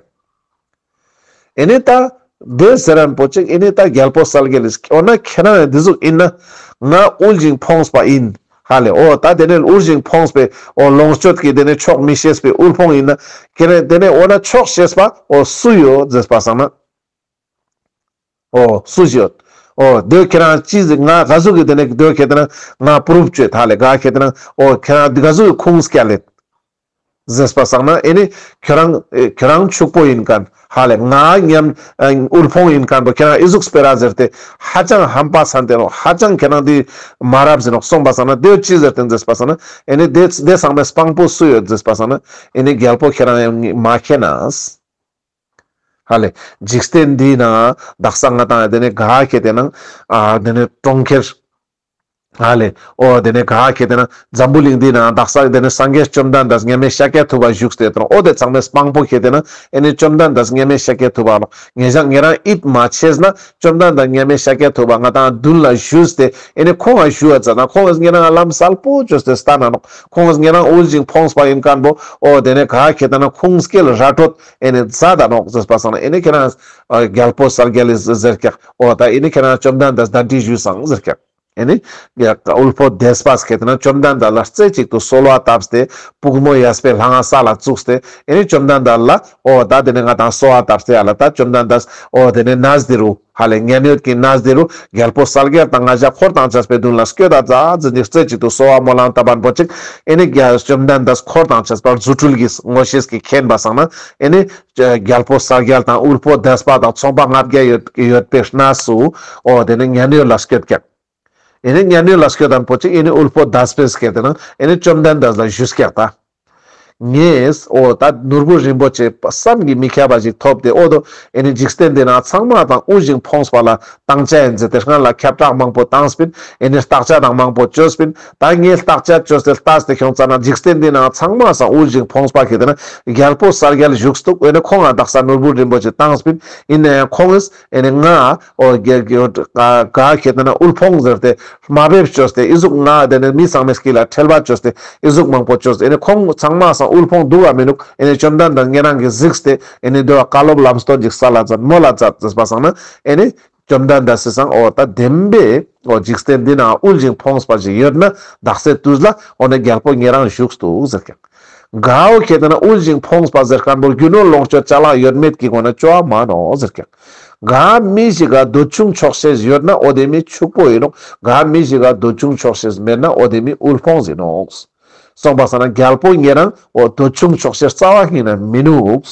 ཨེ་ནི་ད་དེ་ཟེར་རན་པོ་ཅིག་ཨེ་ནི་ད་རྒྱལ་པོ་གསལ་རྒྱལ་ལིས་འོ་ན་ཁྱེད་རང་ཡང་འདི་ཟུག་ཡིན་ན་ང་དབུལ་ཞིང་ཕོངས་པ་ཡིན། ཧ་ལེ་འོ་ད་དེ་ནས་དབུལ་ཞིང་ཕོངས་པའི་འོ་ལོངས་སྤྱོད་ཀྱི་དེ་ནས་ཆོག་མི་ཤེས་པའི་དབུལ་ཕོངས་ཡིན་ན་ཁྱེད་རང་དེ་ནས་འོ་ན་ཆོག་ཤེས་པ་འོ་སུ་ཡོད་ཟེར་པ་སང་ན། འོ་སུ་ཡོད། འོ་དེ་ཁྱེད་རང་ཅི་ཟིག་ང་ག་ཟུག་གི་དེ་ནས་དེ་ཁྱེད་རང་ང་པུ་རུབ་བཅོས་ད་ལེ་ག་ཁྱེད་རང་འོ་ཁྱེད་རང་ག་ཟུག་གི་ཁུངས་སྐྱེལ་ལེ། ཟེར་པ་སང་ན་ཨེ་ནི་ཁྱོད་རང་ཨེ་ཁྱོད་རང་ཕྱུག་པོ་ཡིན་མཁན་ཧ་ལེ་ང་མཉམ་ཨེ་དབུལ་ཕོངས་ཡིན་མཁན་པོ་ཁྱེད་རང་ཨི་ཟུག་སྤེ་ར་ཟེར་ཏེ་ཧ་ཅང་ཧམ་པ་ཚ་དེ་ནོག། ཧ་ཅང་ཁྱེད་རང་འདི་མ་རབས་ཟེར་ནོག། སོང་པ་སང་ན་དེ་ཅི་ཟེར་ཏེ་ཟེར་པ་སང་ན་ཨེ་ནི་དེ་དེ་ཚང་མའི་དཔང་པོ་སུ་ཡོད་ཟེར་པ་སང་ན་ཨེ་ནི་རྒྱལ་པོ་ཁྱེད་རང་ཡང་མ་མཁྱེན་ན། ཧ་ལེ་འཇིག་རྟེན་འདི་ན་དག་ས་ང་དང་དེ་ནས་ག་ཁྱེད་དེ་ན་ཨ་དེ་ནས་གྲོང་ཁྱེར། ཧ་ལེ། འོ་དེ་ནས་ག་ཁྱེད་དེ་ན་འཛམ་བུ་གླིང་འདི་ན་དག་ས་དེ་ནས་སངས་རྒྱས་བཅོམ་ལྡན་འདས་མཉམ་མེད་ཤཱཀྱ་ཐུབ་པ་བཞུགས་ཏེ་དང་འོ་དེ་ཚང་མའི་དཔང་པོ་ཁྱེད་དེ་ན་ཨེ་ནི་བཅོམ་ལྡན་འདས་མཉམ་མེད་ཤཱཀྱ་ཐུབ་པ་ལོ། ཉེ་ཞང་ཉེ་རང་ཡིད་མ་ཆེས་ན་བཅོམ་ལྡན་འདས་མཉམ་མེད་ཤཱཀྱ་ཐུབ་པ་ང་དང་མདུན་ལ་བཞུགས་ཏེ་ཨེ་ནི་ཁོང་ང་ཞུ་བ་ཙ་ན་ཁོང་ངི་ཉེ་རང་ལམ་གསལ་པོ་བཅོས་ཏེ་སྟན་ན་ནོག། ཁོང་ངི་ཉེ་རང་དབུལ་ཞིང་ཕོངས་པ་ཡིན་མཁན་པོ་འོ་དེ་ནས་ག་ཁྱེད་དེ་ན་ཁུངས་སྐྱེལ་ར་སྤྲོད་ཨེ་ནི་མཛད་ད་ནོག་ཟེར་པ་སང་ན་ཨེ་ནི་ཁྱེད་རང་རྒྱལ་པོ་གསལ་རྒྱལ་ལིས་ཟེར་ཀྱག། འོ་ད་ཨེ་ནི་ཁྱེད་རང་བཅོམ་ལྡན་འདས་གདན་འདྲེན་ཞུས་སང་ཟེར་ཀྱག། ཨེ་ནི་དབུལ་པོ་དེས་པ་ཁེ་ཏེ་ན་བཅོམ་ལྡན་འདས་ལ་རྩེ་གཅིག་ཏུ་གསོལ་བ་བཏབ་སྟེ་པུས་མོ་གཡས་པའི་ལྷ་ང་ས་ལ་བཙུགས་ཏེ་ཨེ་ནི་བཅོམ་ལྡན་འདས་ལ་འོ་ད་དེ་ནི་ང་དང་གསོལ་བ་བཏབ་སྟེ་ཨ་ལ་ད་བཅོམ་ལྡན་འདས་འོ་དེ་ནི་གནས་འདི་རུ་ཧ་ལས་མཉན་ཡོད་ཀྱི་གནས་འདི་རུ་རྒྱལ་པོ་གསལ་རྒྱལ་དང་ང་ཞ་འཁོར་དང་བཅས་པའི་མདུན་ལ་སྐྱོད་ད་ཛ་ཛི་ནི་རྩེ་གཅིག་ཏུ་གསོལ་བ་སྨོན་ལམ་བཏབ་པ་པོ་ཅིག་ཨེ་ནི་བཅོམ་ལྡན་འདས་འཁོར་དང་བཅས་པ་རྫུ་འཕྲུལ་གྱི་མངོན་ཤེས་ཀྱིས་མཁྱེན་པ་སང་ན་ཨེ་ནི་རྒྱལ་པོ་གསལ་རྒྱལ་དང་དབུལ་པོ་དེས་པ་དང་ཚོང་པ་ལྔ་བརྒྱ་ཡོད་ཡོད་པའི་གནས་སུ་འོ་དེ་ནི་མཉན་ཡོད་ལ་སྐྱོད་ཀྱག་ཨེ་ནི་མཉན་ཡོད་ལ་སྐྱོད་དང་པོ་ཅིག་ཨེ་ནི་དབུལ་པོ་དེས་པས་ཁེ་ཏེ་ན་ཨེ་ནི་བཅོམ་ལྡན་འདས་ལ་ཞུས་ཀྱག་ད། ངས་འོ་ད་ནོར་བུ་རིན་པོ་ཆེ་བསམ་གྱིས་མི་ཁྱབ་པ་ཞིག་ཐོབ་སྟེ་འོ་དོ་ཨེ་ནི་འཇིག་རྟེན་འདི་ན་ཚང་མ་དང་དབུལ་ཞིང་ཕོངས་པ་ལ་བཏང་བྱ་ཡིན་ཟེར་ཏེ་སྔན་ལ་ཁྱབ་བསྒྲགས་མང་པོ་བཏང་སྤིན། ཨེ་ནི་བརྟག་དཔྱད་དང་མང་པོ་བཅོས་སྤིན། ད་ངས་བརྟག་དཔྱད་བཅོས་ཏེ་ལྟས་ཏེ་ཁྱོང་ཙ་ན་འཇིག་རྟེན་འདི་ན་ཚང་མ་སང་དབུལ་ཞིང་ཕོངས་པ་ཁེ་ཏེ་ན་རྒྱལ་པོ་གསལ་རྒྱལ་བཞུགས་འདུག་ཨེ་ནི་ཁོང་ང་དག་ས་ནོར་བུ་རིན་པོ་ཆེ་བཏང་སྤིན། ཡིན་ན་ཡང་ཁོང་ངིས་ཨེ་ནི་ང་འོ་ག་ག་ཁེ་ཏེ་ན་དབུལ་ཕོངས་ཟེར་ཏེ་མ་འབེབས་བཅོས་ཏེ་ཨི་ཟུག་ང་དེ་ནི་མི་ཚང་མའི་དཀྱིལ་ལ་ཁྲེལ་བ་བཅོས་ཏེ་ཨི་ཟུག་མང་པོ་བཅོས་ཏེ་ཨེ་ནི་ཁོང་ཚང་མ་སང་དབུལ་ཕོངས་འདུག་ག་མི་འདུག་ཨེ་ནི་བཅོམ་ལྡན་འདས་ཉེ་རང་གིས་གཟིགས་ཏེ་ཨེ་ནི་དེ་བ་བཀའ་སློབ་ལམ་སྟོན་ཅིག་སལ་ལ་མཛད་མོལ་ལ་མཛད་ཟེར་པ་སང་ན་ཨེ་ནི་བཅོམ་ལྡན་འདས་སི་སང་འོ་ད་བདེན་པའི་འོ་འཇིག་རྟེན་འདི་ན་དབུལ་ཞིང་ཕོངས་པ་ཞིག་ཡོད་ན་དག་སའི་དུས་ལ་འོ་ནི་རྒྱལ་པོ་ཉེ་རང་བཞུགས་འདུག་ཟེར་ཀྱག་ག་འོ་ཁེ་ཏེ་ན་དབུལ་ཞིང་ཕོངས་པ་ཟེར་མཁན་པོ་རྒྱུ་ནོར་ལོངས་སྤྱོད་ཅ་ལག་ཡོད་མེད་ཀྱི་སྒོ་ན་བཅོ་བ་མ་ནོག་ཟེར་ཀྱག་ག་མི་ཞིག་ག་འདོད་ཆུང་ཆོག་ཤེས་ཡོད་ན་འོ་དེ་མི་ཕྱུག་པོ་ཡིན་ནོག་ག་མི་ཞིག་ག་འདོད་ཆུང་ཆོག་ཤེས་མེད་ན་འོ་དེ་མི་དབུལ་ཕོངས་ཡིན་ནོག་གསུངས་པ་སང་ན་རྒྱལ་པོ་ཉེ་རང་འོ་འདོད་ཆུང་ཆོག་ཤེས་རྩ་བ་ཉིད་ནས་མི་ནུག་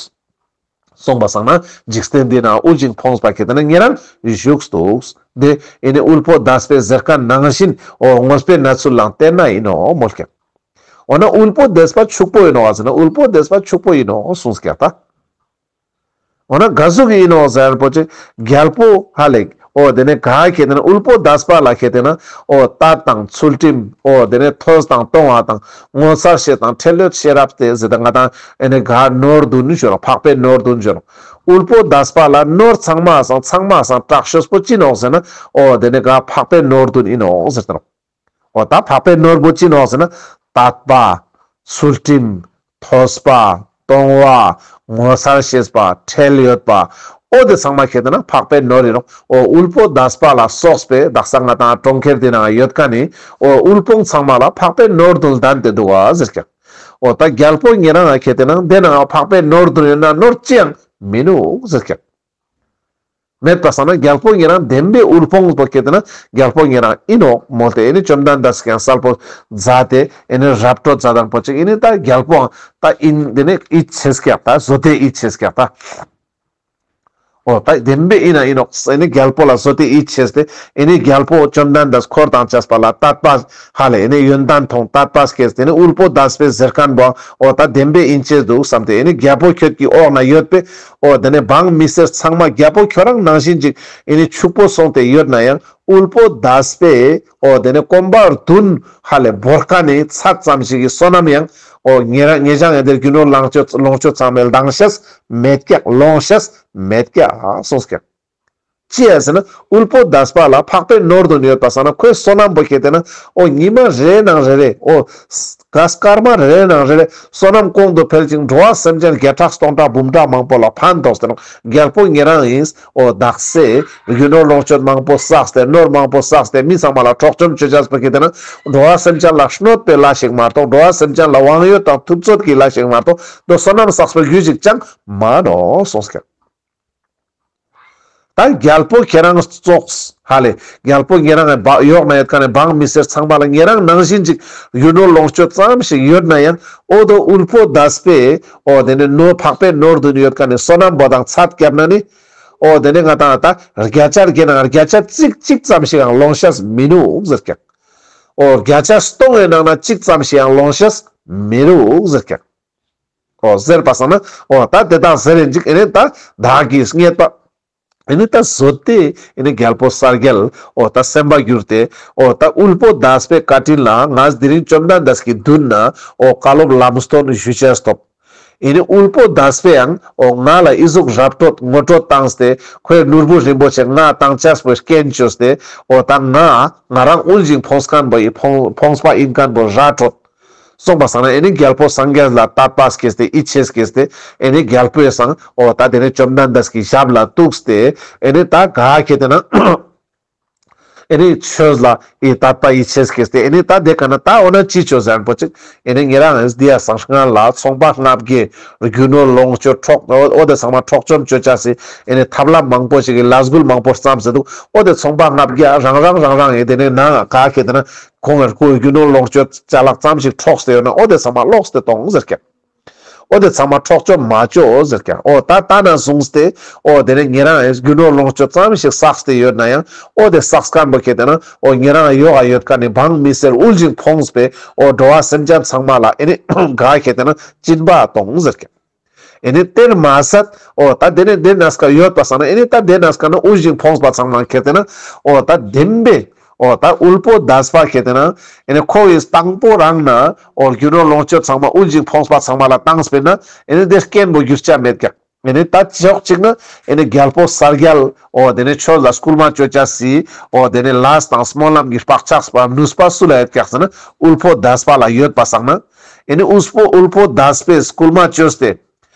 གསུངས་པ་སང་ན་འཇིག་རྟེན་འདི་ན་དབུལ་ཞིང་ཕོངས་པ་ཁེ་ཏེ་ན་ཉེ་རང་བཞུགས་འདུག་དེ་ཨེ་ནི་དབུལ་པོ་དེས་པས་ཟེར་མཁན་ནང་བཞིན་འོ་དངོས་པོའི་གནས་ཚུལ་ལའང་བལྟས་ན་ཡིན་ནོག་མོལ་ཀྱག་འོ་ན་དབུལ་པོ་དེས་པ་ཕྱུག་པོ་ཡིན་ནོག་ཟེར་ན་དབུལ་པོ་དེས་པ་ཕྱུག་པོ་ཡིན་ནོག་གསུངས་ཀྱག་ད། འོ་ན་ག་ཟུག་གི་ཡིན་ནོག་ཟེར་པོ་ཅིག་རྒྱལ་པོ་ཧ་ལས་འོ་དེ་ནས་ག་ཁེ་ཏེ་ན་དབུལ་པོ་དེས་པ་ལ་ཁེ་ཏེ་ན་འོ་དད་དང་ཚུལ་ཁྲིམས་འོ་དེ་ནས་ཐོས་དང་གཏོང་བ་དང་ངོ་མཚར་ཤེས་དང་ཁྲེལ་ཡོད་ཤེས་རབ་སྟེ་ཟེར་ཏེ་ང་དང་ཨེ་ནི་ག་ནོར་བདུན་ཞུ་རོགས་འཕགས་པའི་ནོར་བདུན་ཞུ་རོགས་དབུལ་པོ་དེས་པ་ལ་ནོར་ཚང་མ་སང་ཚང་མ་སང་དྲག་ཤོས་པོ་ཅི་ནོག་ཟེར་ན་འོ་དེ་ནས་ག་འཕགས་པའི་ནོར་བདུན་ཡིན་ནོག་ཟེར་ཏེ་ནོག་འོ་ད་འཕགས་པའི་ནོར་བུ་ཅི་ནོག་ཟེར་ན། དད་པ། ཚུལ་ཁྲིམས། ཐོས་པ། གཏོང་བ། ངོ་མཚར་ཤེས་པ། ཁྲེལ་ཡོད་པ། འོ་དེ་ཚང་མ་ཁེ་ཏེ་ན་འཕགས་པའི་ནོར་ཡིན་ནོག་འོ་དབུལ་པོ་དེས་པ་ལ་སོགས་པའི་དག་ས་ང་དང་གྲོང་ཁྱེར་འདི་ན་ཡོད་མཁན་ནི་འོ་དབུལ་ཕོངས་ཚང་མ་ལ་འཕགས་པའི་ནོར་བདུན་ལྡན་ཏེ་འདུག་ག་ཟེར་ཀྱག་འོ་ད་རྒྱལ་པོ་ཉེ་རང་ང་ཁེ་ཏེ་ན་དེ་ན་འཕགས་པའི་ནོར་བདུན་ཡོད་ན་ནོར་ཅི་ཡང་མི་ནུག་ཟེར་ཀྱག་མེད་པ་སང་ན་རྒྱལ་པོ་ཉེ་རང་བདེན་པའི་དབུལ་ཕོངས་པོ་ཁེ་ཏེ་ན་རྒྱལ་པོ་ཉེ་རང་ཡིན་ནོག་མོལ་ཏེ་ཨེ་ནི་བཅོམ་ལྡན་འདས་ཀྱང་གསལ་པོ་མཛད་དེ་ཨེ་ནི་རབ་སྤྲོད་མཛད་དང་པོ་ཅིག་ཨེ་ནི་ད་རྒྱལ་པོའང་ད་ཡིན་དེ་ནི་ཡིད་ཆེས་ཀྱག་ད་བཟོ་སྟེ་ཡིད་ཆེས་ཀྱག་ད། འོ་ད་བདེན་པའི་ཡིན་ན་ཡིན་ནོག་ཨེ་ནི་རྒྱལ་པོ་ལ་བཟོ་སྟེ་ཡིད་ཆེས་ཏེ་ཨེ་ནི་རྒྱལ་པོ་བཅོམ་ལྡན་འདས་འཁོར་དང་བཅས་པ་ལ་དད་པ་ཧ་ལས་ཨེ་ནི་ཡོན་ཏན་མཐོང་དད་པ་སྐྱེས་ཏེ་ནི་དབུལ་པོ་དེས་པས་ཟེར་མཁན་པོ་འོ་ད་བདེན་པའི་ཡིན་ཆེས་འདུག་བསམ་སྟེ་ཨེ་ནི་རྒྱལ་པོ་ཁྱོད་ཀྱི་འོག་ན་ཡོད་པའི་འོ་དེ་ནས་འབངས་མི་སེར་ཚང་མ་རྒྱལ་པོ་ཁྱོད་རང་ནང་བཞིན་ཅིག་ཨེ་ནི་ཕྱུག་པོ་སོང་སྟེ་ཡོད་ན་ཡང་དབུལ་པོ་དེས་པས་འོ་དེ་ནས་གོམ་པ་བདུན་ཧ་ལས་བོར་མཁན་ནི་ཚད་ཙམ་ཞིག་གི་བསོད་ནམས་ཡང་འོ་ཉེ་རང་ཉེ་རང་ཨེ་དེ་རྒྱུ་ནོར་ལོངས་སྤྱོད་ལོངས་སྤྱོད་ཚང་མའི་ལྡང་ཤེས་མེད་ཀྱག་ལོངས་ཤེས་མེད་ཀྱག་གསུངས་ཀྱག་ཅི་ཡ་ཟེར་ན་དབུལ་པོ་དེས་པ་ལ་འཕགས་པའི་ནོར་བདུན་ཡོད་པ་སང་ན་ཁོའི་བསོད་ནམས་པོ་ཁེ་ཏེ་ན་འོ་ཉི་མ་རེ་ནང་རེ་རེ་འོ་ག་སྐར་མ་རེ་རེ་ནང་རེ་རེ་བསོད་ནམས་གོང་དུ་འཕེལ་ཅིང་འགྲོ་བ་སེམས་ཅན་བརྒྱ་ཕྲག་སྟོང་ཕྲག་འབུམ་ཕྲག་མང་པོ་ལ་ཕན་ཐོགས་ཏེ་ནོག་རྒྱལ་པོ་ཉེ་རང་ཡིན་འོ་དག་སའི་རྒྱུ་ནོར་ལོངས་སྤྱོད་མང་པོ་བསགས་ཏེ་ནོར་མང་པོ་བསགས་ཏེ་མི་ཚང་མ་ལ་འཕྲོག་བཅོམ་བཅོ་བྱས་པོ་ཁེ་ཏེ་ན་འགྲོ་བ་སེམས་ཅན་ལ་གནོད་པའི་ལས་ཤིག་མ་གཏོགས་འགྲོ་བ་སེམས་ཅན་ལ་དབང་ཡོད་དང་ཐུབ་ཚོད་ཀྱི་ལས་ཤིག་མ་གཏོགས་དོ་བསོད་ནམས་བསགས་པའི་རྒྱུ་ཞིག་ཅང་མ་ནོག་གསུངས་ཀྱག་ད་རྒྱལ་པོ་ཁྱེད་རང་ཙོགས་ཧ་ལས་རྒྱལ་པོ་ཉེ་རང་ངི་འོག་ན་ཡོད་མཁན་ནི་འབངས་མི་སེར་ཚང་མ་ལ་ཉེ་རང་ནང་བཞིན་ཅིག་རྒྱུ་ནོར་ལོངས་སྤྱོད་ཙམ་ཞིག་ཡོད་ན་ཡང་འོ་དོ་དབུལ་པོ་དེས་པས་འོ་དེ་ནི་ནོར་འཕགས་པའི་ནོར་བདུན་ཡོད་མཁན་ནི་བསོད་ནམས་པོ་དང་ཚད་བརྒྱབ་ན་ནི་འོ་དེ་ནི་ང་དང་ད་བརྒྱ་ཆ་བརྒྱའི་ནང་བརྒྱ་ཆ་གཅིག་གཅིག་ཙམ་ཞིག་ཡང་ལོངས་ཤེས་མི་ནུག་ཟེར་ཀྱག་འོ་བརྒྱ་ཆ་སྟོང་ངི་ནང་ན་གཅིག་ཙམ་ཞིག་ཡང་ལོངས་ཤེས་མི་ནུག་ཟེར་ཀྱག་འོ་ཟེར་པ་སང་ན་འོ་ད་དེ་དག་ཟེར་ཡིན་ཅིག་ཨེ་ནི་ད་བདག་གིས་རྙེད་པ་ཨེ་ནི་ད་བཟོ་སྟེ་ཨེ་ནི་རྒྱལ་པོ་གསལ་རྒྱལ་འོ་ད་སེམས་པ་བསྒྱུར་ཏེ་འོ་ད་དབུལ་པོ་དེས་པའི་བཀའ་དྲིན་ལ་ང་དེ་རིང་བཅོམ་ལྡན་འདས་ཀྱི་མདུན་ན་འོ་བཀའ་སློབ་ལམ་སྟོན་ཞུ་ཆེས་ཐོབ། ཨེ་ནི་དབུལ་པོ་དེས་པས་ཡང་འོ་ང་ལ་ཨི་ཟུག་རབ་སྤྲོད་ངོ་སྤྲོད་བཏང་སྟེ་ཁོའི་ནོར་བུ་རིན་པོ་ཆེ་ང་བཏང་ཆེས་པོའི་རྐྱེན་བཅོས་ཏེ་འོ་ད་ང་ང་རང་དབུལ་ཞིང་ཕོངས་མཁན་པོ་ཡི་ཕོངས་ཕོངས་པ་ཡིན་མཁན་པོ་ར་སྤྲོད། གསུངས་པ་སང་ན་ཨེ་ནི་རྒྱལ་པོ་སངས་རྒྱས་ལ་དད་པ་སྐྱེས་ཏེ་ཡིད་ཆེས་སྐྱེས་ཏེ་ཨེ་ནི་རྒྱལ་པོའི་སང་འོ་ད་དེ་ནི་བཅོམ་ལྡན་འདས་ཀྱི་ཞབས་ལ་གཏུགས་ཏེ་ཨེ་ནི་ད་ག་ཁེ་ཏེ་ན་ ཨེ་ནི་ཆོས་ལ་ཨི་དད་པ་ཡིད་ཆེས་སྐྱེས་ཏེ་ཨེ་ནི་ད་དེ་ཀ་ན་ད་འོ་ན་ཅི་ཆོས་ཟེར་ན་པོ་ཅིག་ཨེ་ནི་ཉེ་རང་ཨེ་འདི་ཡ་སང་སྔ་ལ་ཚོང་པ་ལྔ་བརྒྱའི་རྒྱུ་ནོར་ལོངས་སྤྱོད་འཕྲོག་འོ་འོ་དེ་ཚང་མ་འཕྲོག་བཅོམ་ཅོ་ཅེས་སི་ཨེ་ནི་ཐབས་ལམ་མང་པོ་ཞིག་གི་ལས་འགུལ་མང་པོ་བརྩམས་ཏེ་འདུག་འོ་དེ་ཚོང་པ་ལྔ་བརྒྱ་རང་རང་རང་རང་ཨེ་དེ་ནི་ནང་ག་ཁེ་དེ་ན་ཁོང་གི་རྒྱུ་ནོར་ལོངས་སྤྱོད་ཅ་ལག་ཙམ་ཞིག་འཕྲོགས་ཏེ་ཡོད་ན་འོ་དེ་ཚང་མ་ལོག་སྟེ་གཏོང་ཟེར་ཀྱག་འོ་དེ་ཚང་མ་འཕྲོག་བཅོམ་མ་བཅོ་ཟེར་ཀྱག་འོ་ད་ད་ན་བཟུང་སྟེ་འོ་དེ་ནས་ཉེ་རང་ཨེ་རྒྱུ་ནོར་ལོངས་སྤྱོད་ཙམ་ཞིག་བསགས་ཏེ་ཡོད་ན་ཡང་འོ་དེ་བསགས་མཁན་པོ་ཁེ་དེ་ན་འོ་ཉེ་རང་ཡོག་ག་ཡོད་མཁན་ནི་འབངས་མི་སེར་དབུལ་ཞིང་ཕོངས་པའི་འོ་འགྲོ་བ་སེམས་ཅན་ཚང་མ་ལ་ཨེ་ནི་ག་ཁེ་དེ་ན་སྦྱིན་པ་གཏོང་ཟེར་ཀྱག་ཨེ་ནི་དེར་མ་ཟད་འོ་ད་དེ་ནས་དེ་ནས་ཀ་ཡོད་པ་སང་ན་ཨེ་ནི་ད་དེ་ནས་ཀ་ན་དབུལ་ཞིང་ཕོངས་པ་ཚང་མ་ཁེ་དེ་ན་འོ་ད་བདེན་པའི་འོ་ད་དབུལ་པོ་འདས་པ་ཁེ་དེ་ན་ཨེ་ནི་ཁོ་བོའི་དང་པོ་རང་ན་འོ་རྒྱུ་ནོར་ལོངས་སྤྱོད་ཚང་མ་དབུལ་ཞིང་ཕོངས་པ་ཚང་མ་ལ་བཏང་སྤེར་ན་ཨེ་ནི་དེ་རྐྱེན་པོ་འགྱུར་ཆ་མེད་ཀྱག་ཨེ་ནི་ད་ཕྱོགས་གཅིག་ན་ཨེ་ནི་རྒྱལ་པོ་གསལ་རྒྱལ་འོ་དེ་ནས་ཆོས་ལ་སྐུལ་མ་བཅོ་ཅེས་སི་འོ་དེ་ནས་ལས་དང་སྨོན་ལམ་གྱི་བག་ཆགས་པ་ནུས་པ་སུ་ལ་ཡོད་ཀྱག་ཟེར་ན་དབུལ་པོ་འདས་པ་ལ་ཡོད་པ་སང་ན་ཨེ་ནི་དབུལ་པོ་དབུལ་པོ་འདས་པའི་སྐུལ་མ་བཅོས་ཏེ།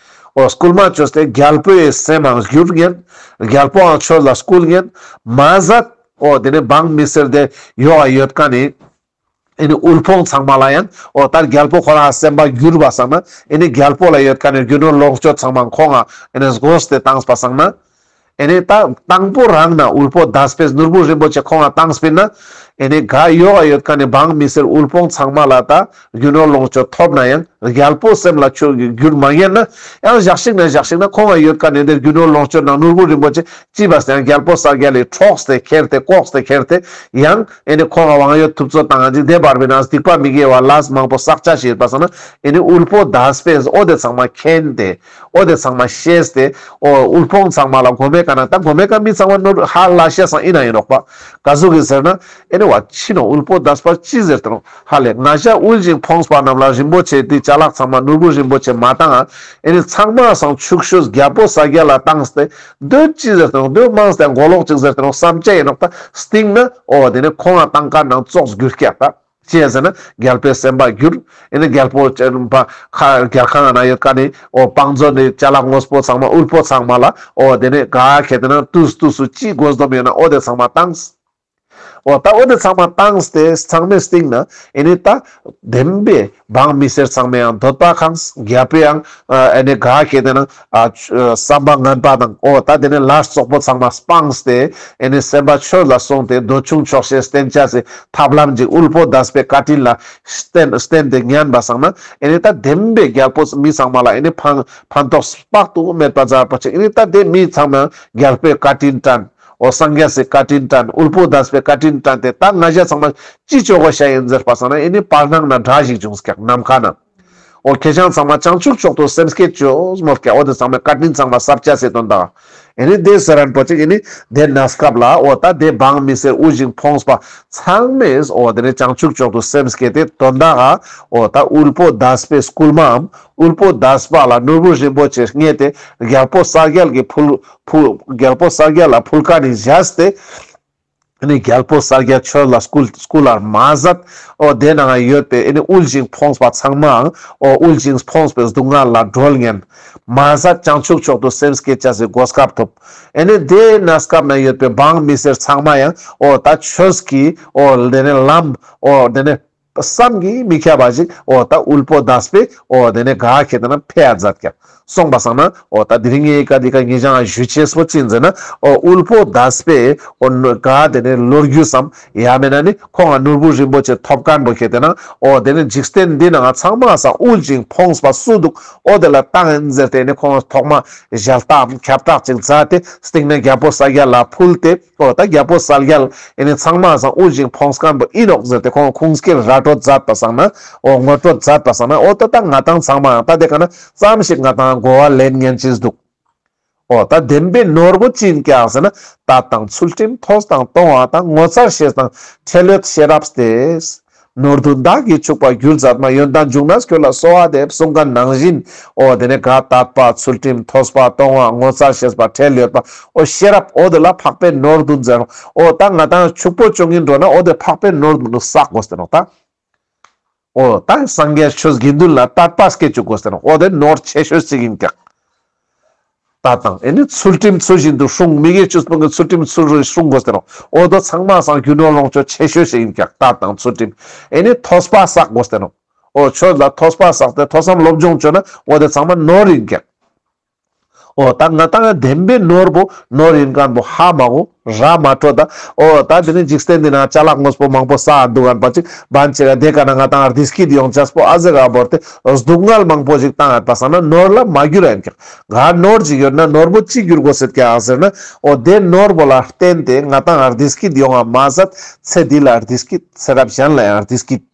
འོ་སྐུལ་མ་བཅོས་ཏེ་རྒྱལ་པོའི་སེམས་ཨང་བསྒྱུར་ཉན། རྒྱལ་པོའང་ཆོས་ལ་སྐུལ་ཉན། མ་ཟད་འོ་དེ་ནས་འབངས་མི་སེར་དེ་ཡོག་ག་ཡོད་མཁན་ནི་ཨེ་ནི་དབུལ་ཕོངས་ཚང་མ་ལ་ཡང་འོ་ད་རྒྱལ་པོ་ཁོ་རང་སེམས་པ་བསྒྱུར་བ་སང་ན་ཨེ་ནི་རྒྱལ་པོ་ལ་ཡོད་མཁན་ནི་རྒྱུ་ནོར་ལོངས་སྤྱོད་ཚང་མ་ཁོང་ང་ཨེ་ནི་བགོས་ཏེ་བཏང་པ་སང་ན། ཨེ་ནི་ད་དང་པོ་རང་ན་དབུལ་པོ་འདས་པའི་ནོར་བུ་རིན་པོ་ཆེ་ཁོང་ང་བཏང་སྤེར་ན། ཨེ་ནི་ག་ཡོག་ག་ཡོད་མཁན་ནི་འབངས་མི་སེར་དབུལ་ཕོངས་ཚང་མ་ལ་ད་རྒྱུ་ནོར་ལོངས་སྤྱོད་ཐོབ་ན་ཡང་རྒྱལ་པོ་སེམས་ལ་ཆོས་ཀྱི་རྒྱུར་མ་ཉན་ན་ཡང་ཞག་ཞིག་ན་ཞག་ཞིག་ན་ཁོང་ང་ཡོད་མཁན་ནི་དེ་རྒྱུ་ནོར་ལོངས་སྤྱོད་ནང་ནོར་བུ་རིན་པོ་ཆེ་ཅི་བས་ཡང་རྒྱལ་པོ་གསལ་རྒྱལ་ལས་འཕྲོགས་ཏེ་ཁྱེར་ཏེ་བཀོག་སྟེ་ཁྱེར་ཏེ་ཡང་ཨེ་ནི་ཁོང་ང་དབང་ཡོད་ཐུབ་ཚོད་བཏང་ང་ཅིག་དེ་བར་བའི་ནང་སྡིག་པ་མི་དགེ་བ་ལས་མང་པོ་བསགས་ཆ་ཞིག་ཡོད་པ་སང་ན་ཨེ་ནི་དབུལ་པོ་འདས་པའི་འོ་དེ་ཚང་མ་མཁྱེན་ཏེ། འོ་དེ་ཚང་མ་ཤེས་ཏེ། འོ་དབུལ་ཕོངས་ཚང་མ་ལ་མགོ་མེད་ཀ་ན་ད་མགོ་མེད་ཀ་མི་ཚང་མ་ནོར་ཧ་ལ་ཤེས་སང་ཨིན་ན་ཨིན་ནོག་པ། ག་ཟུག་གི་ཟེར་ན་ཨེ་ནི་བ་ཕྱི་ནང་དབུལ་པོ་འདས་པ་ཅི་ཟེར་ཏེ་ནོག་ཧ་ལས་ང་ཞ་དབུལ་ཞིང་ཕོངས་པ་རྣམས་ལ་རིན་པོ་ཆེ་དེ་ཅ་ལག་ཚང་མ་ནོར་བུ་རིན་པོ་ཆེ་མ་བཏང་ང་ཨེ་ནི་ཚང་མ་སང་ཕྱུག་ཤོས་རྒྱལ་པོ་གསལ་རྒྱལ་ལ་བཏང་སྟེ་འདོད་ཅི་ཟེར་ཏེ་ནོག་འདོད་མང་སྟེ་མགོ་ལོག་ཅིག་ཟེར་ཏེ་ནོག་བསམ་བྱ་ཨིན་ནོག་ད་སྟིང་ན་འོ་དེ་ནི་ཁོང་ང་བཏང་ཀ་ནང་ཙོགས་འགྱུར་ཀྱག་ད། ཅི་ཟེར་ན་རྒྱལ་པོའི་སེམས་པ་བསྒྱུར། ཨེ་ནི་རྒྱལ་པོ་ཅན་པ་ཁ་རྒྱལ་ཁང་ན་ཡོད་མཁན་ནི་འོ་བང་མཛོད་ནི་ཅ་ལག་དངོས་པོ་ཚང་མ་དབུལ་པོ་ཚང་མ་ལ་འོ་དེ་ནི་ག་ཁེ་དེ་ན་དུས་དུས་སུ་ཅི་དགོས་དོམ་ཡོད་ན་འོ་དེ་ཚང་མ་བཏང་། འོ་ད་འོ་དེ་ཚང་མ་བཏང་སྟེ་ཚང་མའི་སྟེང་ན་ཨེ་ནི་ད་བདེན་པའི་འབངས་མི་སེར་ཚང་མའི་ཡང་འདོད་པ་ཁེངས། རྒྱལ་པོའི་ཡང་ཨེ་ནི་ག་ཁེ་དེ་ན་ཨ་བསམ་པ་ངན་པ་དང་འོ་ད་དེ་ནི་ལས་བཙོག་པོ་ཚང་མ་སྤངས་ཏེ་ཨེ་ནི་སེམས་པ་ཆོས་ལ་སོང་སྟེ་འདོད་ཆུང་ཆོག་ཤེས་བསྟེན་བྱ་སི་ཐབས་ལམ་ཅིག་དབུལ་པོ་འདས་པའི་བཀའ་དྲིན་ལ་བརྟེན་བརྟེན་ཏེ་ཉན་པ་སང་ན་ཨེ་ནི་ད་བདེན་པའི་རྒྱལ་པོ་མི་ཚང་མ་ལ་ཨེ་ནི་ཕན་ཕན་ཐོགས་དཔག་ཏུ་མེད་པ་མཛད་པ་ཅིག་ཨེ་ནི་ད་དེ་མི་ཚང་མ་རྒྱལ་པོའི་བཀའ་དྲིན་དྲན། འོ་སངས་རྒྱས་སི་བཀའ་དྲིན་དྲན། དབུལ་པོ་འདས་པའི་བཀའ་དྲིན་དྲན་ཏེ་ད་ང་ཞ་ཚང་མ་ཅི་ཆོག་གོ་ཤ་ཡིན་ཟེར་པ་སང་ན་ཨེ་ནི་བར་སྣང་ན་དགྲ་ཞིག་བྱུང་སྐྱག་ནམ་མཁའ་ན། འོ་ཁྱེད་ཅག་ཚང་མ་བྱང་ཆུབ་མཆོག་ཏུ་སེམས་བསྐྱེད་ཅོས་མོལ་ཀྱག་འོ་དེ་ཚང་མའི་བཀའ་དྲིན་ཚང་མ་ཟབ་ཅེས་སི་དོན་དག་ཨེ་ནི་དེ་ཟེར་རན་པོ་ཅིག་ཨེ་ནི་དེ་གནས་སྐབས་ལ་འོ་ད་དེ་འབངས་མི་སེར་དབུལ་ཞིང་ཕོངས་པ་ཚང་མས་འོ་དེ་ནི་བྱང་ཆུབ་མཆོག་ཏུ་སེམས་བསྐྱེད་དེ་དོན་དག་ག་འོ་ད་དབུལ་པོ་འདས་པའི་སྐུལ་མའམ་དབུལ་པོ་འདས་པ་ལ་ནོར་བུ་རིན་པོ་ཆེ་རྙེད་དེ་རྒྱལ་པོ་གསལ་རྒྱལ་གྱི་ཕུལ་ཕུལ་རྒྱལ་པོ་གསལ་རྒྱལ་ལ་ཕུལ་ཀ་ནི་བཞེས་ཏེ། ཨེ་ནི་རྒྱལ་པོ་གསལ་རྒྱལ་ཆོས་ལ་སྐུལ་སྐུལ་ལ་མ་ཟད། འོ་དེ་ནང་ཡོད་པའི་ཨེ་ནི་དབུལ་ཞིང་ཕོངས་པ་ཚང་མའང་འོ་དབུལ་ཞིང་ཕོངས་པའི་སྡུག་བསྔལ་ལ་སྒྲོལ་ཉན། མ་ཟད་བྱང་ཆུབ་མཆོག་ཏུ་སེམས་བསྐྱེད་བྱ་སའི་གོ་སྐབས་ཐོབ། ཨེ་ནི་དེ་གནས་སྐབས་ན་ཡོད་པའི་འབངས་མི་སེར་ཚང་མ་ཡང་འོ་ད་ཆོས་ཀྱི་འོ་དེ་ནི་ལམ་འོ་དེ་ནི་བསམ་གྱིས་མི་ཁྱབ་པ་ཞིག་འོ་ད་དབུལ་པོ་འདས་པའི་འོ་དེ་ནི་ག་ཁེ་དེ་ན་ཕེ་ཡ་མཛད་ཀྱག་སོང་པ་སང་ན་འོ་ད་དེ་རིང་ངའི་ཀ་དེ་ཀ་ངེད་ཅག་ཞུ་ཅེས་པོ་ཅི་ཡིན་ཟེར་ན་འོ་དབུལ་པོ་འདས་པའི་འོ་ག་དེ་ནི་ལོ་རྒྱུས་སམ་ཡང་མེད་ན་ནི་ཁོང་ང་ནོར་བུ་རིན་པོ་ཆེ་ཐོབ་མཁན་པོ་ཁེ་དེ་ན་འོ་དེ་ནི་འཇིག་རྟེན་འདི་ནང་ཚང་མ་སང་དབུལ་ཞིང་ཕོངས་པ་སུ་འདུག་འོ་དེ་ལ་བཏང་ཡིན་ཟེར་ཏེ་ནི་ཁོང་ཐོག་མ་ཞལ་ཏ་ཁྱབ་བསྒྲགས་ཅིག་མཛད་དེ་སྟེང་ནས་རྒྱལ་པོ་གསལ་རྒྱལ་ལ་ཕུལ་ཏེ། འོ་ད་རྒྱལ་པོ་གསལ་རྒྱལ་ཨེ་ནི་ཚང་མ་སང་དབུལ་ཞིང་ཕོངས་མཁན་པོ་ཨིན་ནོག་ཟེར་ཏེ་ཁོང་ཁུངས་སྐྱེལ་ར་སྤྲོད་མཛད་པ་སང་ན། འོ་ངོ་སྤྲོད་མཛད་པ་སང་ན་འོ་ད་ད་ང་ཏང་ཚང་མ་ཡང་ད་དེ་ཀ་ན་ཙམ་ཞིག་ང་ཏང་གོ་བ་ལེན་ཉན་ཅིག་འདུག་འོ་ད་བདེན་པའི་ནོར་བུ་ཅི་ཡིན་ཀྱག་ཟེར་ན་དད་དང་ཚུལ་ཁྲིམས་ཐོས་དང་གཏོང་བ་དང་ངོ་མཚར་ཤེས་དང་ཁྲེལ་ཡོད་ཤེས་རབ་སྟེ། ནོར་བདུན་བདག་གིས་ཕྱུག་པ་གྱུར་མཛད་མ། ཡོན་ཏན་འབྱུང་གནས་ཁྱོད་ལ་གསོལ་བ་འདེབས། གསུངས་མཁན་ནང་བཞིན་འོ་དེ་ནས་ག་དད་པ་ཚུལ་ཁྲིམས་ཐོས་པ་གཏོང་བ་ངོ་མཚར་ཤེས་པ་ཁྲེལ་ཡོད་པ་འོ་ཤེས་རབ་འོ་དེ་ལ་འཕགས་པའི་ནོར་བདུན་ཟེར་རོ། འོ་ད་ང་ཏང་ཕྱུག་པོ་བཅོ་ཡིན་འགྲོ་ན་འོ་དེ་འཕགས་པའི་ནོར་བདུན་བསགས་དགོས་ཏེ་ནོག་ད། འོ་ད་སངས་རྒྱས་ཆོས་དགེ་འདུན་ལ་དད་པ་སྐྱེ་བཅུག་དགོས་ཏེ་ནོག་འོ་དེ་ནོར་ཆེ་ཤོས་ཅིག་ཡིན་ཀྱག་ད་དང་ཨེ་ནི་ཚུལ་ཁྲིམས་ཚུལ་བཞིན་དུ་སྲུང་། མི་དགེ་བཅུ་སྤོང་གི་ཚུལ་ཁྲིམས་ཚུལ་བཞིན་སྲུང་དགོས་ཏེ་ནོག། འོ་དོ་ཚང་མ་སང་རྒྱུ་ནོར་ལོངས་སྤྱོད་ཆེ་ཤོས་ཤིག་ཡིན་ཀྱག། ད་དང་ཚུལ་ཁྲིམས། ཨེ་ནི་ཐོས་པ་བསགས་དགོས་ཏེ་ནོག། འོ་ཆོས་ལ་ཐོས་པ་བསགས་ཏེ་ཐོས་བསམ་སློབ་སྦྱོང་བཅོས་ན་འོ་དེ་ཚང་མ་ནོར་ཡིན་ཀྱག། འོ་ད་ང་ཏང་བདེན་པའི་ནོར་བོ་ནོར་ཡིན་མཁན་པོ་ཧ་མ་གོ་ར་མ་འཕྲོད་ད། འོ་ད་དེ་ནི་འཇིག་རྟེན་འདི་ན་ཅ་ལག་དངོས་པོ་མང་པོ་བསགས་འདུག་གན་པ་ཅིག་བན་ཅིག་ག་དེ་ཀ་ན་ང་ཏང་བདེ་སྐྱིད་ཡོང་ཅེས་པོ་ཨ་ཟེ་ག་བོར་ཏེ་སྡུག་བསྔལ་མང་པོ་ཞིག་བཏང་ཡོད་པ་སང་ན་ནོར་ལ་མ་གྱུར་ཡིན་ཀྱག། ག་ནོར་ཅིག་ཡོད་ན་ནོར་བོ་ཅི་གྱུར་དགོས་ཟེར་ཀྱག་ཟེར་ན། འོ་དེ་ནོར་བོ་ལ་བརྟེན་ཏེ་ང་ཏང་བདེ་སྐྱིད་ཡོང་བ་མ་ཟད་ཚེ་འདི་ལ་བདེ་སྐྱིད། ཚེ་རབས་གཞན་ལ་ཡང་བདེ་སྐྱིད།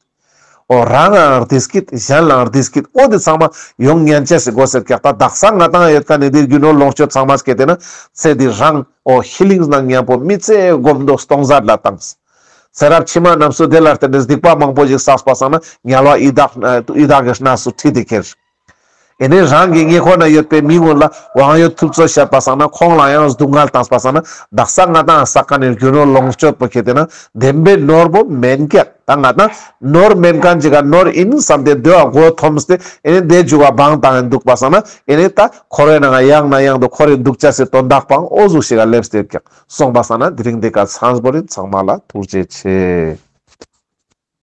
འོ་རང་ལའང་བདེ་སྐྱིད་གཞན་ལའང་བདེ་སྐྱིད། འོ་དེ་ཚང་མ་ཡོང་ཉན་ཅེས་སི་དགོས་ཟེར་ཀྱག། ད་དག་ས་ང་ཏང་ཡོད་མཁན་ནི་དེ་རྒྱུ་ནོར་ལོངས་སྤྱོད་ཚང་མ་སྐྱེད་དེ་ན་ཚེ་འདི་རང་འོ་ཧི་ལིང་ནང་མཉམ་པོ་མི་ཚེ་སྒོམ་དོ་སྟོང་ཟད་ལ་བཏང་། ཚེ་རབས་ཕྱི་མ་རྣམས་སུ་དེ་ལ་བརྟེན་ཏེ་སྡིག་པ་མང་པོ་ཞིག་བསགས་པ་སང་ན་དམྱལ་བ་ཡི་དྭགས་ཡི་དྭགས་ཀྱི་གནས་སུ་ཁྲིད་དེ་ཁྱེར། ཨེ་ནི་རང་གི་ཉེ་འཁོར་ན་ཡོད་པའི་མི་ཀུན་ལ་དབང་ཡོད་ཐུབ་ཚོད་བཤད་པ་སང་ན་ཁོང་ལ་ཡང་སྡུག་བསྔལ་བཏང་པ་སང་ན་དག་ས་ང་ཏང་བསགས་མཁན་ནི་རྒྱུ་ནོར་ལོངས་སྤྱོད་པོ་ཁྱེད་དེ་ན་བདེན་པའི་ནོར་བོ་མེན་ཀྱག། ད་ང་ཏང་ནོར་མེན་མཁན་ཅིག་ག་ནོར་ཡིན་བསམ་སྟེ་དེ་བ་མགོ་འཐོམས་ཏེ་ཨེ་ནི་དེ་འཇུག་ག་བང་བཏང་ཡིན་འདུག་པ་སང་ན་ཨེ་ནི་ད་འཁོར་བའི་ནང་ང་ཡང་ན་ཡང་དུ་འཁོར་རིན་འདུག་ཅེས་སི་དོན་དག་པའང་འོ་ཟུག་ཞིག་ག་སླེབས་ཏེ་ཡོད་ཀྱག། སོང་པ་སང་ན་དེ་རིང་འདི་ཀ་ཚང་པོ་རིན་ཚང་མ་ལ་ཐུགས་རྗེ་ཆེ།